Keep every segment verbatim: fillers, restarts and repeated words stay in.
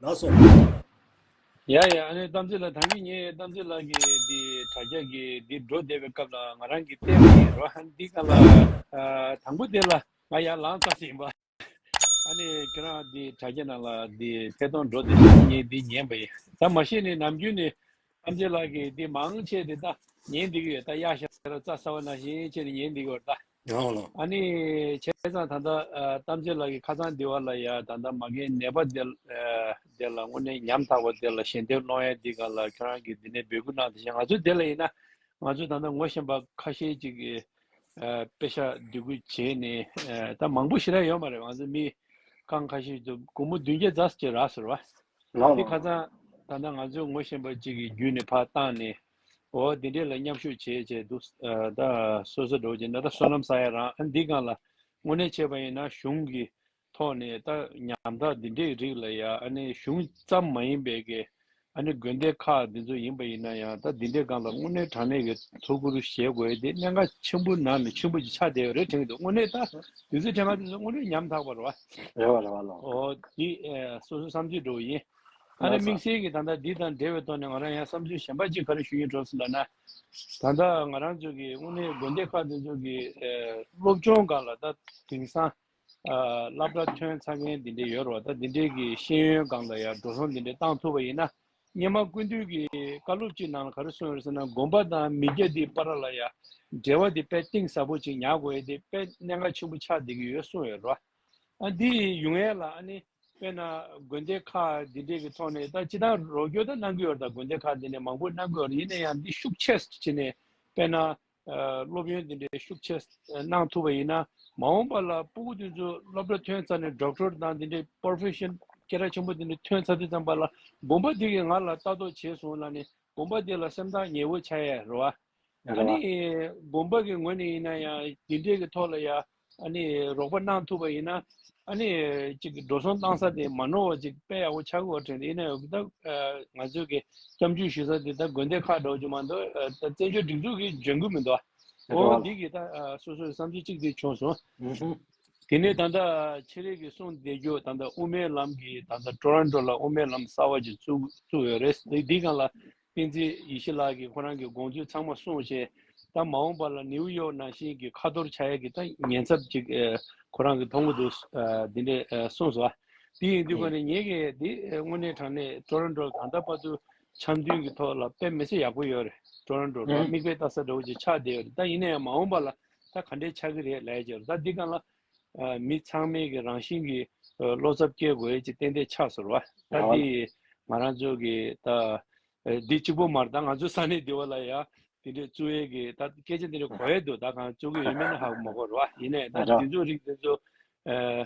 ལགས་སོ། ཡ་ཡ། ཨ་ནི་གཏམ་ཚེ་ལགས། ད་གིན་ངས་གཏམ་ཚེ་ལགས་ཀྱི་འདི་དྲ་རྒྱ་གི་འདི་འགྲོ་བསྡད་པའི་སྐབས་ལ་ང་རང་གིས་བལྟས་པ་ཡིན་རོ། འདི་ག་ལ་ཨ་དང་པོ་དེ་ལ་ང་ཡར་ལངས་ཚར་ཟིན་པ། ཨ་ནི་ཁྱོད་རང་འདི་དྲ་རྒྱ་ནང་ལ་འདི་ཐད་གཏོང་འགྲོ་བསྡད་ཤག་ངས་འདི་ཉན་པ་ཡིན། ད་མ་གཞི་ནས་ནམ་རྒྱུན་ནས་གཏམ་ཚེ་ལགས་ཀྱིས་འདི་མང་ཆེ་འདི་ད་ཉན་བསྡད་ཀྱི་ཡོད། ད་གཡག་ཤ་རྩྭ་ཟ་བ་ནང་བཞིན་བྱས་ནས་ཉན་བསྡད་ཀྱི་ཡོད་ད། ཡང་ལ། ཨ་ནི་བྱས་ཙང་ད་ལྟ་ཨ་གཏམ་ཚེ་ལགས་ཀྱི་ཁ་སང་འདི་བ་ལ་ཡ་ད་ལྟ་མ་རྒན་ནད་པ་དེ་ཨ་དེ་ལ་དངོས་གནས་ཉམ་ཐག་པ་དེ་ལ་ཞལ་འདེབས་སློང་ཡ་འདི་ག་ལ་ཁྱོད་རང་གིས་འདི་ནས་འབོད་སྐུལ་གནང་དེ་བཞིན་ང་ཚོ་དེ་ལ་ཡིན་ན་ང་ཚོ་ད་ལྟ་ངོ་ཤེས་པ་ཁ་ཤས་ཅིག་གིས་ཨ་དཔེ་ཤག་འདི་གུ་བྱས་ནས་ཨ་ད་མང་པོ་ཞེ་དྲག་ཡོད་མ་རེད། ང་ཚོ་མི་ཁང་ཁ་ཤས་ཚོ་སྒོར་མོ་བདུན་བརྒྱ་ཙམ་ཅིག་རག་ཟེར་བ། ལགས་འདི་ལགས། ཁ་སང་ད་ལྟ་ང་ཚོའི་ངོ་ཤེས་པ་ཅིག་གིས་བརྒྱུད་ནས་ཕར་བཏང་ནས། འོ་འདི་འདྲས་ལ་མཉམ་ཞུགས་བྱས་བྱས་འདུག་ཨ་ད་སོ་སོ་འགྲོ་བྱས་ན་ད་བསོད་ནམས་བསགས་ཡ་རང་ཨ་འདི་སྒང་ལ་དངོས་གནས་བྱས་པ་ཡིན་ན་གཞུང་གི་ཐོག་ནས་ད་ཉམ་ཐག་འདི་འདྲས་རིགས་ལ་ཡ་ཨ་ནི་གཞུང་ཙམ་མ་ཡིན་པའི་གི་ཨ་ནི་དགོན་སྡེ་ཁག་འདི་ཚོ་ཡིན་པ་ཡིན་ན་ཡང་ད་འདི་འདྲས་སྒང་ལ་དངོས་གནས་དྲང་གནས་ཀྱི་ཐུགས་ཁུར་བཞེས་དགོས་དེ་གནད་འགག་ཆེན་པོ་ནང་ནས་ཆེན་པོ་ཅིག་ཆགས་བསྡད་ཡོད་རེད་དྲན་གྱི་འདུག་དངོས་གནས་ད་དུས་ཚོད་ཕྲན་བུ་དེ་ཚོ་དངོས་གནས་ཉམ་ཐག་པ་རེད་བ། རེད་བ་རེད་བ་ལགས། འོ་འདི་ཨ་སོ་སོའི་བསམ་ཚུལ་འདྲ་བོ་ཡིན། ཨ་ནི་ལགས་སོ། དམིགས་བསལ་གྱིས་ད་ལྟ་འདི་དང་འབྲེལ་བའི་ཐོག་ནས་ང་རང་ཡང་བསམ་ཚུལ་གཞན་པ་གཅིག་ག་རེ་ཞུ་ཡིན་འགྲོ་ཟེར་ལབ་ན། ད་ལྟ་ང་རང་ཚོ་གི་དངོས་གནས་དགོན་སྡེ་ཁག་དེ་ཚོ་གི་ཨ་སློབ་སྦྱོང་སྒང་ལ་ད་དེང་སང་ཨ་སློབ་གྲྭ་ཐོན་ཚར་མཁན་འདི་འདྲས་ཡོད་རེད་བ། ད་འདི་འདྲས་ཀྱི་ཤེས་ཡོན་སྒང་ལ་ཡང་འགྲོ་སོང་འདི་འདྲས་བཏང་ཐུབ་པ་ཡིན་ན། སྔོན་མ་སྐུ་མདུན་གྱི་བཀའ་སློབ་ཅིག་ནང་ལ་ག་རེ་གསུངས་ཡོད་ཟེར་ན་དགོན་པ་དང་མི་སྐྱ་འདིའི་བར་ལ་ཡང་འབྲེལ་བ་འདི་དཔེ་གཏིང་ཟབ་པོ་ཅིག་ཉར་དགོས་ཡ་དེ་དཔེ་གནད་འགག་ཆེན་པོ་ཆགས་བསྡད་ཀྱི་ཡོད་གསུངས་ཡོད་རེད་བ། ཨ་འདི་ཡོང་ཡས་ལ་ཨ་ནི་དཔེར་ན་དགོན་སྡེ་ཁག་འདི་འདྲས་ཀྱི་ཐོག་ནས་ད་སྤྱི་བཏང་རོགས་སྐྱོར་ད་གནང་གི་ཡོད་རེད། ད་དགོན་སྡེ་ཁག་འདི་ནས་མང་པོ་གནང་གི་ཡོད་རེད། ཡིན་ན་ཡང་འདི་ཤུགས་ཆེ་བྱས་ནས་དཔེར་ན་ཨ་སློབ་ཡོན་འདི་འདྲས་ཤུགས་ཆེ་གནང་ཐུབ་པ་ཡིན་ན་མ་འོངས་པ་ལ་སྤུ་གུ་འདི་ཚོ་སློབ་གྲྭ་ཐོན་ཚར་ནས་ཌོག་ཊོར་དང་འདི་འདྲས་པོ་རོ་ཕེ་ཤན་སྐད་གྲགས་ཆེན་པོ་འདི་འདྲས་ཐོན་ཚར་དུས་ཙམ་པ་ལ་དགོན་པ་འདི་གིས་ང་ལ་ལྟ་རྟོག་བྱས་སོང་ལབ་ནས་དགོན་པ་འདི་ལ་སེམས་ཐག་ཉེ་བོ་ཆགས་ཡས་རེད་བ། ཨ་རེད་བ། ནི་དགོན་པ་གི་ངོས་ནས་ཡིན་ན་ཡང་འདི་འདྲས་ཀྱི་ཐོག་ལ་ཡ་ཨ་ནི་རོགས་པ་གནང་ཐུབ་པ་ཡིན་ན་ཨ་ནི་ཅིག་འགྲོ་སོང་བཏང་ས་དེ་མ་ནོར་བ་ཅིག་དཔེ་ཡག་པོ་ཆགས་ཀྱི་ཡོད་དྲན། དེ་ཡིན་ན་ཡང་ད་ང་ཚོ་གི་སྐྱབས་འཇུག་ཞུ་ས་དེ་ད་དགོན་སྡེ་ཁག་འདྲ་བོ་ཅིག་མ་གཏོགས་ད་བཙན་བྱོལ་སྒྲིག་འཛུགས་ཀྱིས་འཇོན་གྱི་མི་འདུག་ཨ་འོ་འདི་གི་ད་སོ་སོའི་བསམ་ཚུལ་གཅིག་དེ་བྱུང་སོང་། ཨུ་ཧུ། དེ་ནས་ད་ལྟ་ཁྱེད་རང་གིས་གསུངས་བསྡད་རྒྱུ་ད་ལྟ་དབུ་མའི་ལམ་གྱི་ད་ལྟ་ཊོ་རོན་ཊོ་ལ་དབུ་མའི་ལམ་གསར་བ་ཅིག་བཙུགས་བཙུགས་ཡོད་རེད། འདི་འདི་སྒང་ལ་བསྟན་འཛིན་ཡེ་ཤེས་ལགས་ཀྱིས་ཁོ་རང་གི་དགོངས་ཚུལ་ཚང་མ་གསུངས་བྱས། ད་མ་འོངས་པ་ལ་ནིའུ་ཡོག་ནང་བཞིན་གྱི་ཁ་ཐོར་ཆགས་ཡས་ཀྱི་ད་ཉེན་ཚབས་ཅིག་ཨེ་ཁོ་རང་གིས་མཐོང་གི་འདུག་ཨ་འདི་འདྲས་ཨེ་གསུངས་སོང་། ཨ་འདི་ཡིན་དུས་ཨེ་ཀ་ནས་ངེད་ཀྱིས་འདི་ཨེ་དངོས་གནས་དྲང་གནས་ཊོ་རོན་ཊོ་ད་ལྟ་བར་དུ་འཆམ་མཐུན་གྱི་ཐོག་ལ་དཔེ་མི་སྲིད་ཡག་པོ་ཡོད་རེད། ཊོ་རོན་ཊོ་ལ་ཨེ་མིག་དཔེ་ལྟ་ས་འདྲ་བོ་ཅིག་ཆགས་བསྡད་ཡོད་རེད། ད་ཡིན་ན་ཡང་མ་འོངས་པ་ལ་ད་ག་འདྲས་ཆགས་ཀྱི་རེད་ལབ་ཡས་ཅིག་ཡོད་རེད། ད་འདི་སྒང་ལ་ཨ་མི་ཚང་མས་ཀྱི་རང་བཞིན་གྱི་ཨ་བློ་འཚབ་སྐྱེ་དགོས་ཡས་ཅིག་ཏན་ཏན་ཆགས་སོང་རེད་བ། ད་ཨ་འདི་ང་རང་ཚོ་གི་ད་ཨ་འདི་གཅིག་པོ་མ་རེད། ད་ང་ཚོ་ས་གནས་འདི་བ་ལ་ཡ་དེ་འདྲས་བཙུགས་ཡས་ཀྱི་ད་སྐད་ཆ་དེ་འདྲས་གོ་ཡས་འདུག་ད་གང་བཙུགས་ཀྱི་ཡོད་མེད་ནི་ཧ་གོ་མ་གོ་རེད་བ། ཡིན་ནའི་ད་ཨ་འདི་ཚོ་རིགས་འདི་ཚོ་ཨ་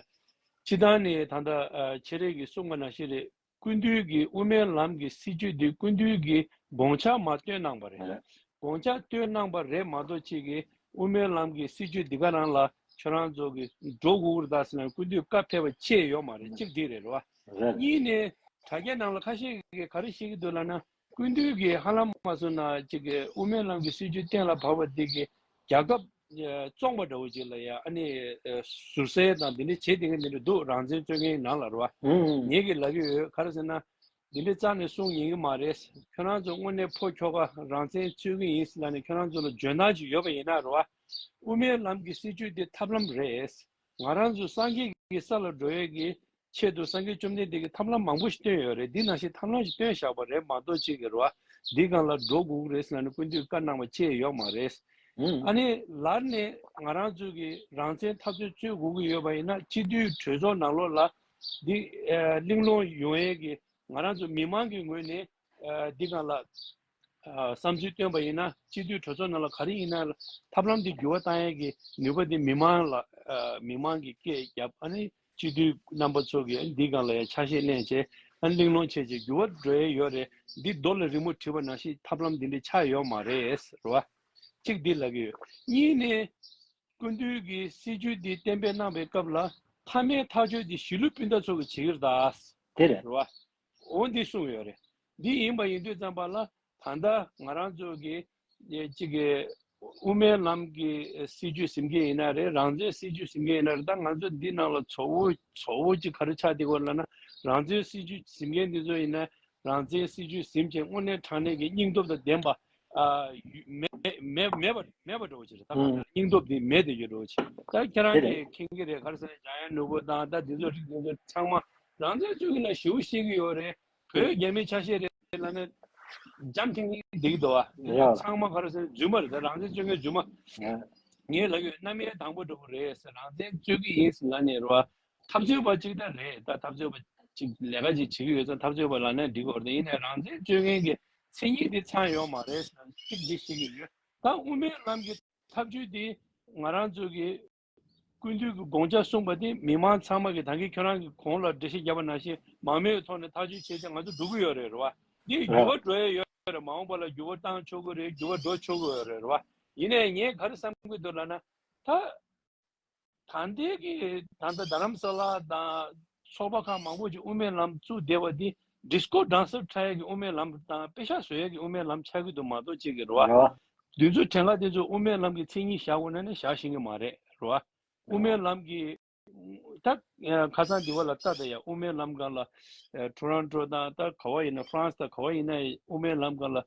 སྤྱི་བཏང་ནས་ད་ལྟ་ཨ་ཁྱེད་རང་གིས་གསུངས་པ་ནང་བཞིན་རེད། སྐུ་མདུན་གྱིས་དབུ་མའི་ལམ་གྱི་སྲིད་བྱུས་འདི་སྐུ་མདུན་གྱིས་དགོངས་འཆར་མར་བཏོན་གནང་བ་རེད། རེད། དགོངས་འཆར་བཏོན་གནང་བ་རེད་མ་གཏོགས་ཅིག་གིས་དབུ་མའི་ལམ་གྱི་སྲིད་བྱུས་འདི་ག་རང་ལ་ཁྱོད་རང་ཚོ་གིས་འགྲོ་དགོས་ཀྱི་རེད་ད་ཟེར་ནས་སྐུ་མདུན་བཀའ་ཕེབས་པ་བཅས་ཡོད་མ་རེད། གཅིག་འདི་རེད་རེད་བ། རེད། གཉིས་ནས་དྲ་རྒྱ་ནང་ལ་ཁ་ཤས་ཀྱིས་ག་རེ་བཤད་ཀྱི་འདུག་ལབ་ན། སྐུ་མདུན་གྱིས་ཧ་ལམ་མ་སོང་ན་ཅིག་གི་དབུ་མའི་ལམ་གྱི་སྲིད་བྱུས་གཏན་ལ་ཕབ་པ་འདི་གི་རྒྱལ་ཁབ་ཨ་བཙོངས་པ་འདྲ་བོ་ཅིག་ལ་ཡ་ཨ་ནི་ཨ་ཟུར་ཟ་དང་འདི་འདྲ་བྱེད་བསྡད་མཁན་འདི་འདྲ་འདུག་རང་བཙན་རྩོད་མཁན་ནང་ལ་རེད་བ། ཨུ། ངེད་ཀྱིས་ལབ་ཀྱི་ཡོད། ག་རེ་ཟེར་ན། འདི་འདྲ་རྩ་ནས་གསུང་ཉན་གྱི་མ་རེད། ཁྱོད་རང་ཚོ་དངོས་གནས་ཕོ་ཁྱོ་ག་རང་བཙན་རྩོད་ཀྱི་ཡིན་ལབ་ནས་ཁྱོད་རང་ཚོ་ལ་འཇོན་ཐང་ཅིག་ཡོད་པ་ཡིན་ན་རེད་བ། དབུ་མའི་ལམ་གྱི་སྲིད་བྱུས་འདི་ཐབས་ལམ་རེད། ང་རང་ཚོ་སངས་རྒྱས་ཀྱི་ས་ལ་འགྲོ་ཡས་ཀྱི་ཆེད་དུ་སངས་རྒྱས་བཅོམ་ལྡན་འདས་ཀྱིས་ཐབས་ལམ་མང་པོ་ཞིག་བཏོན་ཡོད་རེད། འདི་ནང་བཞིན་ཐབས་ལམ་ཞིག་བཏོན་བཞག་པ་རེད་མ་གཏོགས་གཅིག་གི་རེད་བ། འདི་སྒང་ལ་འགྲོ་དགོས་ཀྱི་རེད་ཟེར་ནས་སྐུ་མདུན་བཀའ་གནང་བ་བཅས་ཡོད་མ་རེད། ཨ་ནི་ལར་ནས་ང་རང་ཚོ་གི་རང་བཙན་འཐབ་རྩོད་རྩོད་དགོས་ཀྱི་ཡོད་པ་ཡིན་ན་སྤྱི་འཐུས་གྲོས་ཚོགས་ནང་ལོགས་ལ་འདི་ཨ་གླེང་སློང་ཡོང་ཡས་ཀྱི་ང་རང་ཚོ་མི་མང་གི་ངོས་ནས་ཨ་འདི་སྒང་ལ་ཨ་བསམ་ཚུལ་བཏོན་པ་ཡིན་ན་སྤྱི་འཐུས་གྲོས་ཚོགས་ནང་ལ་ག་རེ་ཡིན་ན་ཐབས་ལམ་འདི་འགྱུར་བ་བཏང་ཡས་ཀྱི་ནུས་པ་འདི་མི་མང་ལ་ཨ་མི་མང་གིས་སྐད་བརྒྱབ། ཨ་ནི་སྤྱི་འཐུས་རྣམ་པ་ཚོ་གིས་ཨ་ནི་འདི་སྒང་ལ་ཡང་ཆ་ཤས་ལེན་བྱས་ཨ་ནི་གླེང་སློང་བྱས་བྱས་འགྱུར་བ་འགྲོ་ཡས་ཡོད་རེད། འདི་རྡོ་ལ་རི་མོ་བྲིས་པ་ནང་བཞིན་ཐབས་ལམ་འདི་འདྲ་ཆགས་ཡོད་མ་རེད་རེད་བ། གཅིག་འདི་ལབ་ཀྱི་ཡོད། གཉིས་ནས་སྐུ་མདུན་གྱིས་སྲིད་བྱུས་འདི་གཏན་འབེབས་གནང་བའི་སྐབས་ལ་མཐའ་མའི་ཐག་གཅོད་འདི་གཞིས་ལུས་སྤུན་ཟླ་ཚོ་གིས་བྱེད་ཀྱི་རེད་ད། དེ་རེད། རེད་བ། འོ་འདི་གསུངས་ཡོད་རེད། འདི་ཡིན་པ་ཡིན་དུས་ཙམ་པ་ལ་ད་ལྟ་ང་རང་ཚོ་གི་གཅིག་གི་དབུ་མའི་ལམ་གྱི་སྲིད་བྱུས་ཟིན་གྱི་ཡིན་ན་རེད། རང་བཙན་སྲིད་བྱུས་ཟིན་གྱི་ཡིན་ན་རེད། ད་ང་ཚོ་འདི་ནང་ལ་གཙོ་བོ་གཙོ་བོ་གཅིག་ག་རེ་ཆགས་བསྡད་ཀྱི་ཡོད་ལབ་ན་ རང་བཙན་སྲིད་ཇུས་འཛིན་མཁན་འདི་ཚོ་ཡིན་ན་རང་བཙན་སྲིད་ཇུས་འཛིན་བྱས་དངོས་གནས་དྲང་གནས་ཀྱི་སྙིང་སྟོབས་དང་ལྡན་པ་ཨ་ཡུ་མེད་མེད་མེད་པ་མེད་པ་འདྲ་བོ་ཅིག་རེད། ད་གང་ལྟར་སྙིང་སྟོབས་འདི་མེད་བསྡད་ཡོད་འདྲ་བོ་ཅིག་ད་ཁྱེད་རང་གིས་མཁྱེན་གྱི་རེད། ག་རེ་ཟེར་ན་འཇམ་དབྱངས་ནོར་བུ་དང་ད་འདི་ཚོ་རིགས་འདི་ཚོ་ཚང་མ་རང་བཙན་རྩོད་མཁན་ལ་ཞེ་པོ་ཤེས་ཀྱི་ཡོད་རེད། བོད་རྒྱ་མི་ཆ་ཤས་རེད་ལབ་ན་འཇམ་ཐིང་ཐིང་བསྡད་ཀྱི་འདུག་བ། ཡ། ཚང་མ་ག་རེ་ཟེར་ན་རྫུན་མ་རེད། ད་རང་བཙན་རྩོད་མཁན་རྫུན་མ། ཡ། ངས་ལབ་ཡོད། རྣམ་དབྱེ་དང་པོ་འདྲ་བོ་རེད་ཟེར། རང་བཙན་རྩོད་ཀྱི་ཡིན་ཟེར་ལབ་ནས་རེད་བ། འཐབ་རྩོད་པ་གཅིག་ད་རེད། ད་འཐབ་རྩོད་པ་གཅིག་ལས་ཀ་ཅིག་བྱེད་ཀྱི་ཡོད་ཙང་འཐབ་རྩོད་པ་ལབ་ན་འགྲིག་གི་རེད། ཡིན་ནའི་རང་བཙན་རྩོད་མཁན་གྱི་མཚན་ཉིད་དེ་ཚང་ཡོད་མ་རེད་ཟེར་ན་གཅིག་འདི་ཤེས་ཀྱི་ཡོད། ད་དབུ་མའི་ལམ་གྱི་ཐབས་བྱུས་དེ་ང་རང་ཚོ་གི་སྐུ་མདུན་གྱི་དགོངས་འཆར་གསུངས་པ་དེ་མི་མང་ཚང་མ་གིས་ད་གིན་ཁྱོད་རང་གིས་གོང་ལ་འགྲེལ་བཤད་བརྒྱབ་པ་ནང་བཞིན་མང་མོས་ཐོག་ནས་ཐག་གཅོད་བྱས་ཏེ་ང་ཚོ་འགྲོ་གི་ཡོད་རེད། རེད་བ། འདི་འགྱུར་བ་འགྲོ་ཡ་ཡོད་རེད། མ་འོངས་པ་ལ་འགྱུར་བ་བཏང་ཆོག་གི་རེད། འགྱུར་བ་འགྲོ་ཆོག་གི་ཡོད་རེད། རེད་བ། ཡིན་ནའི་ངས་ག་རེ་བསམ་གྱི་འདུག་ལབ་ན། ད་ད་ལྟའི་གི་ད་ལྟ་རྡ་རམ་ས་ལ་དང་ཚོགས་པ་ཁག་མང་པོ་ཅིག་དབུ་མའི་ལམ་བཙུགས་བསྡད་པ་འདི་ཌི་སི་ཀོ་སི་གྲངས་སུ་འཁྲབ་ཡ་གི་དབུ་མའི་ལམ་དང་པེ་ཤག་བཟོ་ཡ་གི་དབུ་མའི་ལམ་ཆགས་ཀྱི་འདུག་མ་གཏོགས་ཅིག་གི་རེད་བ། རེད་བ། འདི་ཚོ་བྲན་ལྷ་དེ་ཚོ་དབུ་མའི་ལམ་གྱི་མཚན་ཉིད་བཞག་དགོས་ན་ནི་བཞག་ཤེས་ཀྱི་མ་རེད། རེད་བ། དབུ་མའི་ལམ་གྱི་ད་ཁ་སང་འདི་བ་ལ་ལྟ་ད་ཡ། དབུ་མའི་ལམ་སྒང་ལ་ཊོ་རོན་ཊོ་དང་ད་ག་བ་ཡིན་ན་ཧྥ་རན་སི་དང་ག་བ་ཡིན་ན་དབུ་མའི་ལམ་སྒང་ལ་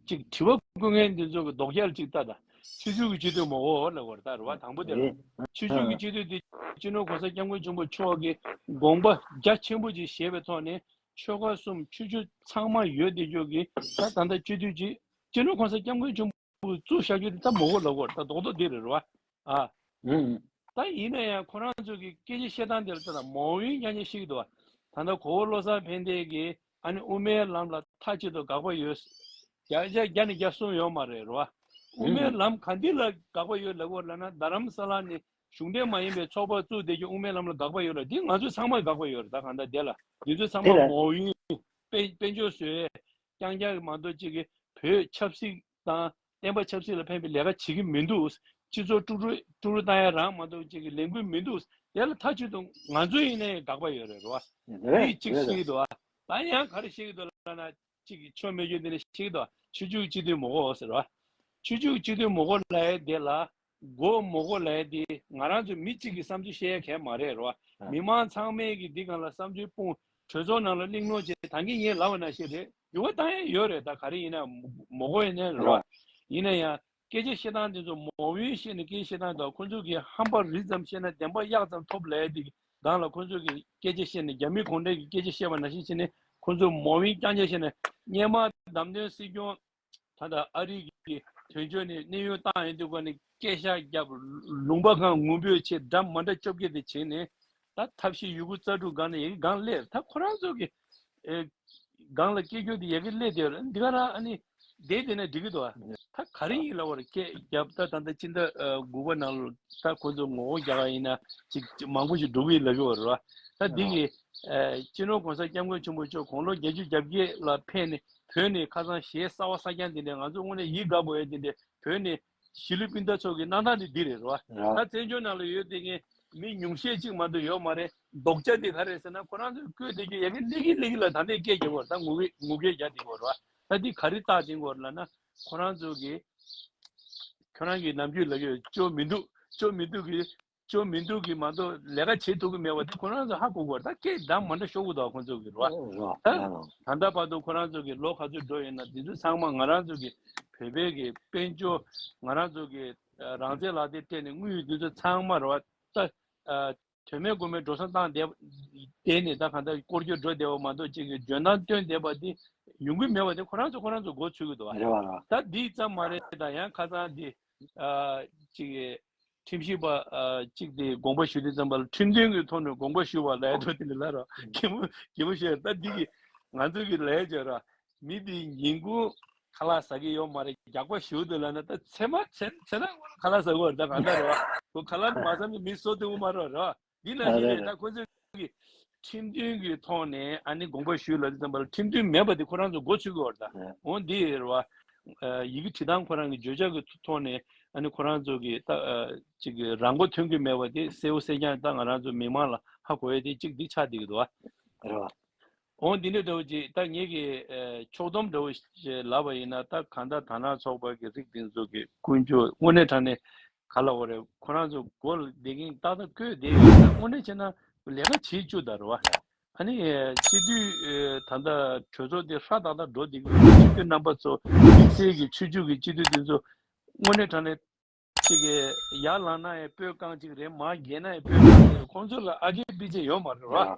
ཅིག་དྲི་བ་བཀོད་མཁན་འདི་ཚོ་གི་ལྡོག་རྒྱག་ཅིག་ལྟ་ད། ཆོས་བརྒྱུད་ཀྱི་སྤྱི་འཐུས་མང་བོ་ལབ་པ་རེད། ད་རེད་བ། དང་པོ་དེ་ལ་ཆོས་བརྒྱུད་ཀྱི་སྤྱི་འཐུས་དེ་སྤྱི་ནོར་གོང་ས་སྐྱབས་མགོན་ཆེན་པོ་མཆོག་གི་དགོངས་པ་རྒྱ་ཆེན་པོ་ཅིག་བཞེས་པའི་ཐོག་ནས་ཆོལ་ཁ་གསུམ་ཆོས་བརྒྱུད་ཚང་མ་ཡོད་བསྡད་རྒྱུ་གི་ད་ད་ལྟ་སྤྱི་འཐུས་ཅིག་སྤྱི་ནོར་གོང་ས་སྐྱབས་མགོན་ཆེན་པོ་བཙུགས་བཞག་རྒྱུ་དེ་ད་མང་བོ་ལབ་པ་རེད། ད་རྡོག་རྡོག་དེ་རེད། རེད་བ། ཨ། ད་ཡིན་ན་ཡང་ཁོ་རང་ཚོ་གི་སྐད་ཆ་བཤད་སྟངས་དེ་ལ་ལྟ་ན་མ་འོངས་རྐྱང་རྐྱང་བཤད་ཀྱི་འདུག་བ། ད་ལྟ་གོ་བོ་བློ་བཟང་ཕན་བདེ་གིས་ཨ་ནི་དབུ་མའི་ལམ་ལ་མཐའ་གཅིག་ཏུ་དགག་པ་ཡོད། བརྒྱ་ཆ་བརྒྱ་ནས་བརྒྱ་གསུངས་ཡོད་མ་རེད། རེད་བ། དབུ་མའི་ལམ་ག་འདི་ལ་དགག་པ་ཡོད་ལབ་དགོས་ལབ་ན་རྡ་རམ་ས་ལ་ནས་གཞུང་འབྲེལ་མ་ཡིན་པའི་ཚོགས་པ་བཙུགས་བསྡད་རྒྱུ་དབུ་མའི་ལམ་ལ་དགག་པ་ཡོད་ལ། འདི་ང་ཚོ་ཚང་མས་དགག་པ་ཡོད་རེད། ད་གང་ལྟར་དེ་ལ་འདི་ཚོ་ཚང་མ་མ་འོངས་དཔལ་དཔལ་འབྱོར་བཟོས། རྐྱང་རྐྱང་གི་མ་གཏོགས་གཅིག་གི་བོད་ཆབ་སྲིད་དང་བསྟན་པ་ཆབ་སྲིད་ལ་ཕན་པའི་ལས་ཀ་བྱེད་ཀྱི་མི་འདུག་སྤྱི་ཚོགས་དཀྲུག་དཀྲུག་དཀྲུག་བཏང་ཡ་རང་མ་གཏོགས་གཅིག་གི་ལས་འགུལ་མི་འདུག་དེ་ལ་མཐའ་གཅིག་ཏུ་ང་ཚོ་ཡིན་ནའི་དགག་པ་ཡོད་རེད། རེད་བ། རེད། འདི་གཅིག་རེད། བཤད་ཀྱི་འདུག་བ། ད་ཡང་ག་རེ་བཤད་ཀྱི་འདུག་ལབ་ན་གཅིག་གི་ཆོ་མེད་རྒྱུ་འདི་ནས་བཤད་ཀྱི་འདུག་བ། ཆོས་བརྒྱུད་སྤྱི་འཐུས་མི་དགོས་ཟེར་བ། ཆོས་བརྒྱུད་སྤྱི་འཐུས་མི་དགོས་ལབ་ཡ་དེ་ལ། དགོས་མི་དགོས་ལབ་ཡ་དེ་ང་རང་ཚོ་མི་གཅིག་གི་བསམ་ཚུལ་བཤད་ཡ་གལ་མ་རེད། རེད་བ། མི་མང་ཚང་མས་ཀྱི་འདི་སྒང་ལ་བསམ་ཚུལ་སྤུངས། གྲོས་ཚོགས་ནང་ལ་གླེང་སློང་བྱས། ད་གིན་ངས་ལབ་པ་ནང་བཞིན་རེད། འགྱུར་བ་བཏང་ཡ་ཡོད་རེད། ད་ག་རེ་ཡིན་ན་མི་དགོས་ཡིན་ནའི་རེད་བ། ཡིན་ན་ཡང་སྐད་ཆ་བཤད་སྟངས་དེ་ཚོ་མ་འོངས་བཤད་ནས་སྐད་ཆ་བཤད་སྟངས་དང་ཁོ་ཚོ་གིས་ཧམ་པ་རི་ཙམ་བཤད་ན་བདེན་པ་གཡག་ཙམ་ཐོབ་ལབ་ཡ་དེ་སྒང་ལ་ཁོ་ཚོ་གིས་སྐད་ཆ་བཤད་ནས་རྒྱ་མི་གུང་ཁྲན་གྱིས་སྐད་ཆ་བཤད་པ་ནང་བཞིན་བྱས་ནས་ཁོ་ཚོ་མ་འོངས་རྐྱང་རྐྱང་བཤད་ནས་སྔོན་མ་བདམས་ཐོན་སྲིད་སྐྱོང་། ད་ལྟ་ཨ་རི་གི་དོན་གཅོད་ནས་གནས་དབྱུང་བཏང་ཡོང་དུས་སྒང་ནས་སྐད་ཤག་བརྒྱབ། ལུང་པ་སྒང་ངུ་འབོད་བྱས། འདྲ་མ་འདྲ་བཅོ་བརྒྱད་དེ་བྱས་ནས་ད་ཐབས་ཤེས་ཡོད་རྒུ་རྩལ་སྤྲུགས་སྒང་ནས་ཡ་གི་སྒང་སླེབས། ད་ཁོ་རང་ཚོ་གི་ཨེ་སྒང་ལ་སྐད་སྒྱུར་དེ་ཡ་གི་སླེབས་བསྡད་ཡོད་རེད། འདི་ག་རང་ཨ་ནི་བསྡད་བསྡད་ན་འགྲིག་གི་འདུག་ཨ། ད་ག་རེ་ཡིན་ལབ་པ་རེད། སྐད་བརྒྱབ། ད་ད་ལྟ་སྤྱི་ཟླ་ཨ་དགུ་པ་ནང་ལ་ད་ཁོ་ཚོ་ངོ་རྒོལ་རྒྱག་ག་ཡིན་ན་ཅིག་མང་པོ་ཞིག་འགྲོ་གི་ཡིན་ལབ་ཀྱི་ཡོད་རེད་བ། ད་འདི་གི་ཨ་སྤྱི་ནོར་གོང་ས་སྐྱབས་མགོན་ཆེན་པོ་མཆོག་དགུང་ལོ་བརྒྱད་ཅུ་གྱ་བརྒྱད་ལ་ཕེབས་ནས། བོད་ནས་ཁ་སང་གཞས་གསར་བ་གསར་རྐྱང་དེ་འདྲ་ང་ཚོ་དངོས་གནས་ཡིད་དགའ་དགོས་ཡ་དེ་འདྲ་བོད་ནས་གཞིས་ལུས་སྤུན་ཟླ་ཚོ་གི་གནང་སྟངས་དེ་འདི་རེད་རོ། ར། ད་བཙན་བྱོལ་ནང་ལ་ཡོད་དེ་ངས་མི་ཉུང་ཤས་གཅིག་མ་གཏོགས་ཡོད་མ་རེད། ལྡོག་ཆ་དེ་ག་རེད་ཟེར་ན། ཁོ་རང་ཚོས་བསྐོས་བསྡད་རྒྱུ་ཡ་གི་སླེབས་ཀྱི་སླེབས་ཀྱི་ལ་ད་ནས་སྐད་རྒྱག་གི་ཡོད་རེད། ད་ངུ་སྐད་ངུ་སྐད་རྒྱག་བསྡད་ཀྱི་ཡོད་རེད་བ། ད་འདི་ག་རེ་བཏགས་བསྡད་ཀྱི་ཡོད་རེད་ལབ་ན། ཁོ་རང་ཚོ་གི་ཁྱོད་རང་གི་ནམ་རྒྱུན་ལབ་ཀྱི་ཡོད། ཅོ་མི་འདུག་ཅོ་མི་འདུག་གི་ཅོ་མི་འདུག་གི་མ་གཏོགས་ལས་ཀ་བྱེད་ཐུབ་ཀྱི་མེད་པ་དེ་ཁོ་རང་ཚོ་ཧ་གོ་དགོས་རེད། ད་སྐད་འདྲ་མ་འདྲ་ཤོར་གི་འདུག་ཁོ་ཚོ་གི་རེད་བ། ཨོ་རེད། ད་ད་ལྟ་བར་དུ་ཁོ་རང་ཚོ་གི་ལོ་ག་ཚོད་འགྲོ་ཡོད་ན་དེ་ཚོ་ཚང་མ་ང་རང་ཚོ་གི་བོད་པའི་གི་དཔལ་འབྱོར། ང་རང་ཚོ་གི་ཨ་རང་བཙན་ལག་དེབ་སྤྲད་ནས་དངུལ་ཡོད་དེ་ཚོ་ཚང་མ་རེད་བ། ད་ཨ་དོན་མེད་དགོས་མེད་འགྲོ་སོང་བཏང་བསྡད་བསྡད་ནས་ད་གང་ལྟར་སྐོར་སྐྱོད་འགྲོ་བསྡད་པ་མ་གཏོགས་ཅིག་གི་འཇོན་ཐང་བཏོན་བསྡད་པ་དེ་ཡོང་གི་མེད་པ་དེ་ཁོ་རང་ཚོ་ཁོ་རང་ཚོ་མགོ་ཚོས་གི་འདུག་བ། རེད་བ་རེད། ད་འདི་ཙམ་མ་རེད། ད་ཡང་ཁ་སང་འདི་ཨ་ཅིག་གི་ཁྲིམས་ཞིབ་པ་ཨ་གཅིག་དེ་དགོངས་པ་ཞུ་དུས་ཙམ་པ་ལ་ཁྲིམས་མཐུན་གྱི་ཐོག་ནས་དགོངས་པ་ཞུ་བ་ལབ་ཡ་ཐོག་དེ་འདྲ་ལབ་རོགས། གད་མོ་གད་མོ་ཤོར། ད་འདི་གི་ང་ཚོ་གི་ལབ་ཡ་བྱས་ར། མི་དེ་ཉིན་གུང་ཁ་ལག་ཟ་གི་ཡོད་མ་རེད། རྒྱགས་པ་ཞུ་འདུག་ལབ་ན། ད་མཚན་མ་མཚན་མཚན་ནག་ཁ་ལག་ཟ་གི་ཡོད་རེད། ད་གང་ལྟར་རེད་བ། ཁོ་ཁ་ལག་མ་ཟ་ན་མི་གསོ་ཐུབ་ཀྱི་མ་རེད་ར། འདི་ནང་བཞིན་རེད། ད་ཁོ་ཚོས་ཀྱི་ཁྲིམས་མཐུན་གྱི་ཐོག་ནས་ཨ་ནི་དགོངས་པ་ཞུས་ལབ་དུས་ཙམ་པ་ལ་ཁྲིམས་མཐུན་མེད་པ་དེ་ཁོ་རང་ཚོ་མགོ་ཚོས་ཀྱི་ཡོད་རེད། ད་འོ་འདི་རེད་བ། ཡི་གེ་བྲིས་སྟངས་ཁོ་རང་གི་བརྗོད་བྱ་གི་ཐོག་ནས་ཨ་ནི་ཁོ་རང་ཚོ་གི་ད་ཅིག་གི་རང་མགོ་ཐོན་གྱི་མེད་པ་དེ་གསལ་པོ་གསལ་རྐྱང་ད་ང་རང་ཚོ་མི་མང་ལ་ཧ་གོ་ཡ་དེ་གཅིག་འདི་ཆགས་བསྡད་ཀྱི་འདུག་བ། རེད་བ། འོ་འདི་འདྲ་འདྲ་བོ་ཅིག་ད་ངེད་ཀྱི་ཕྱོགས་བསྡོམས་འདྲ་བོ་ཞིག་ལབ་པ་ཡིན་ན། ད་གང་ལྟར་དར་ནག་ཚོགས་པ་གི་རིགས་འདི་ཚོ་གི་ཀུན་སྤྱོད་དངོས་གནས་དྲང་གནས་ག་ལབ་དགོས་རེད། ཁོ་རང་ཚོ་མགོ་ལ་བསྡད་མཁན་ཏག་ཏག་བསྐོས་བསྡད་ཡོད་ན་དངོས་གནས་བྱས་ན་ལས་ཀ་བྱེད་བཅུག་ད་རེད་བ། ཨ་ནི་སྤྱི་འཐུས་ད་ལྟ་གྲོས་ཚོགས་དེ་ཧྲ་ཏག་ཏག་འགྲོ་བསྡད་ཀྱི་ཡོད། སྤྱི་འཐུས་རྣམ་པ་ཚོ་དམིགས་བསལ་གྱི་ཆོས་བརྒྱུད་ཀྱི་སྤྱི་འཐུས་དེ་ཚོ་དངོས་གནས་དྲང་གནས་ཅིག་གི་ཡར་ལངས་ན་ཡང་སྤོས་རྐང་གཅིག་རེད། མར་འགྱེལ་ན་ཡང་སྤོས་རྐང་གཅིག་རེད། ཁོང་ཚོ་ལ་ཨ་འགྲིག་པི་ཅེ་ཡོད་མ་རེད་བ།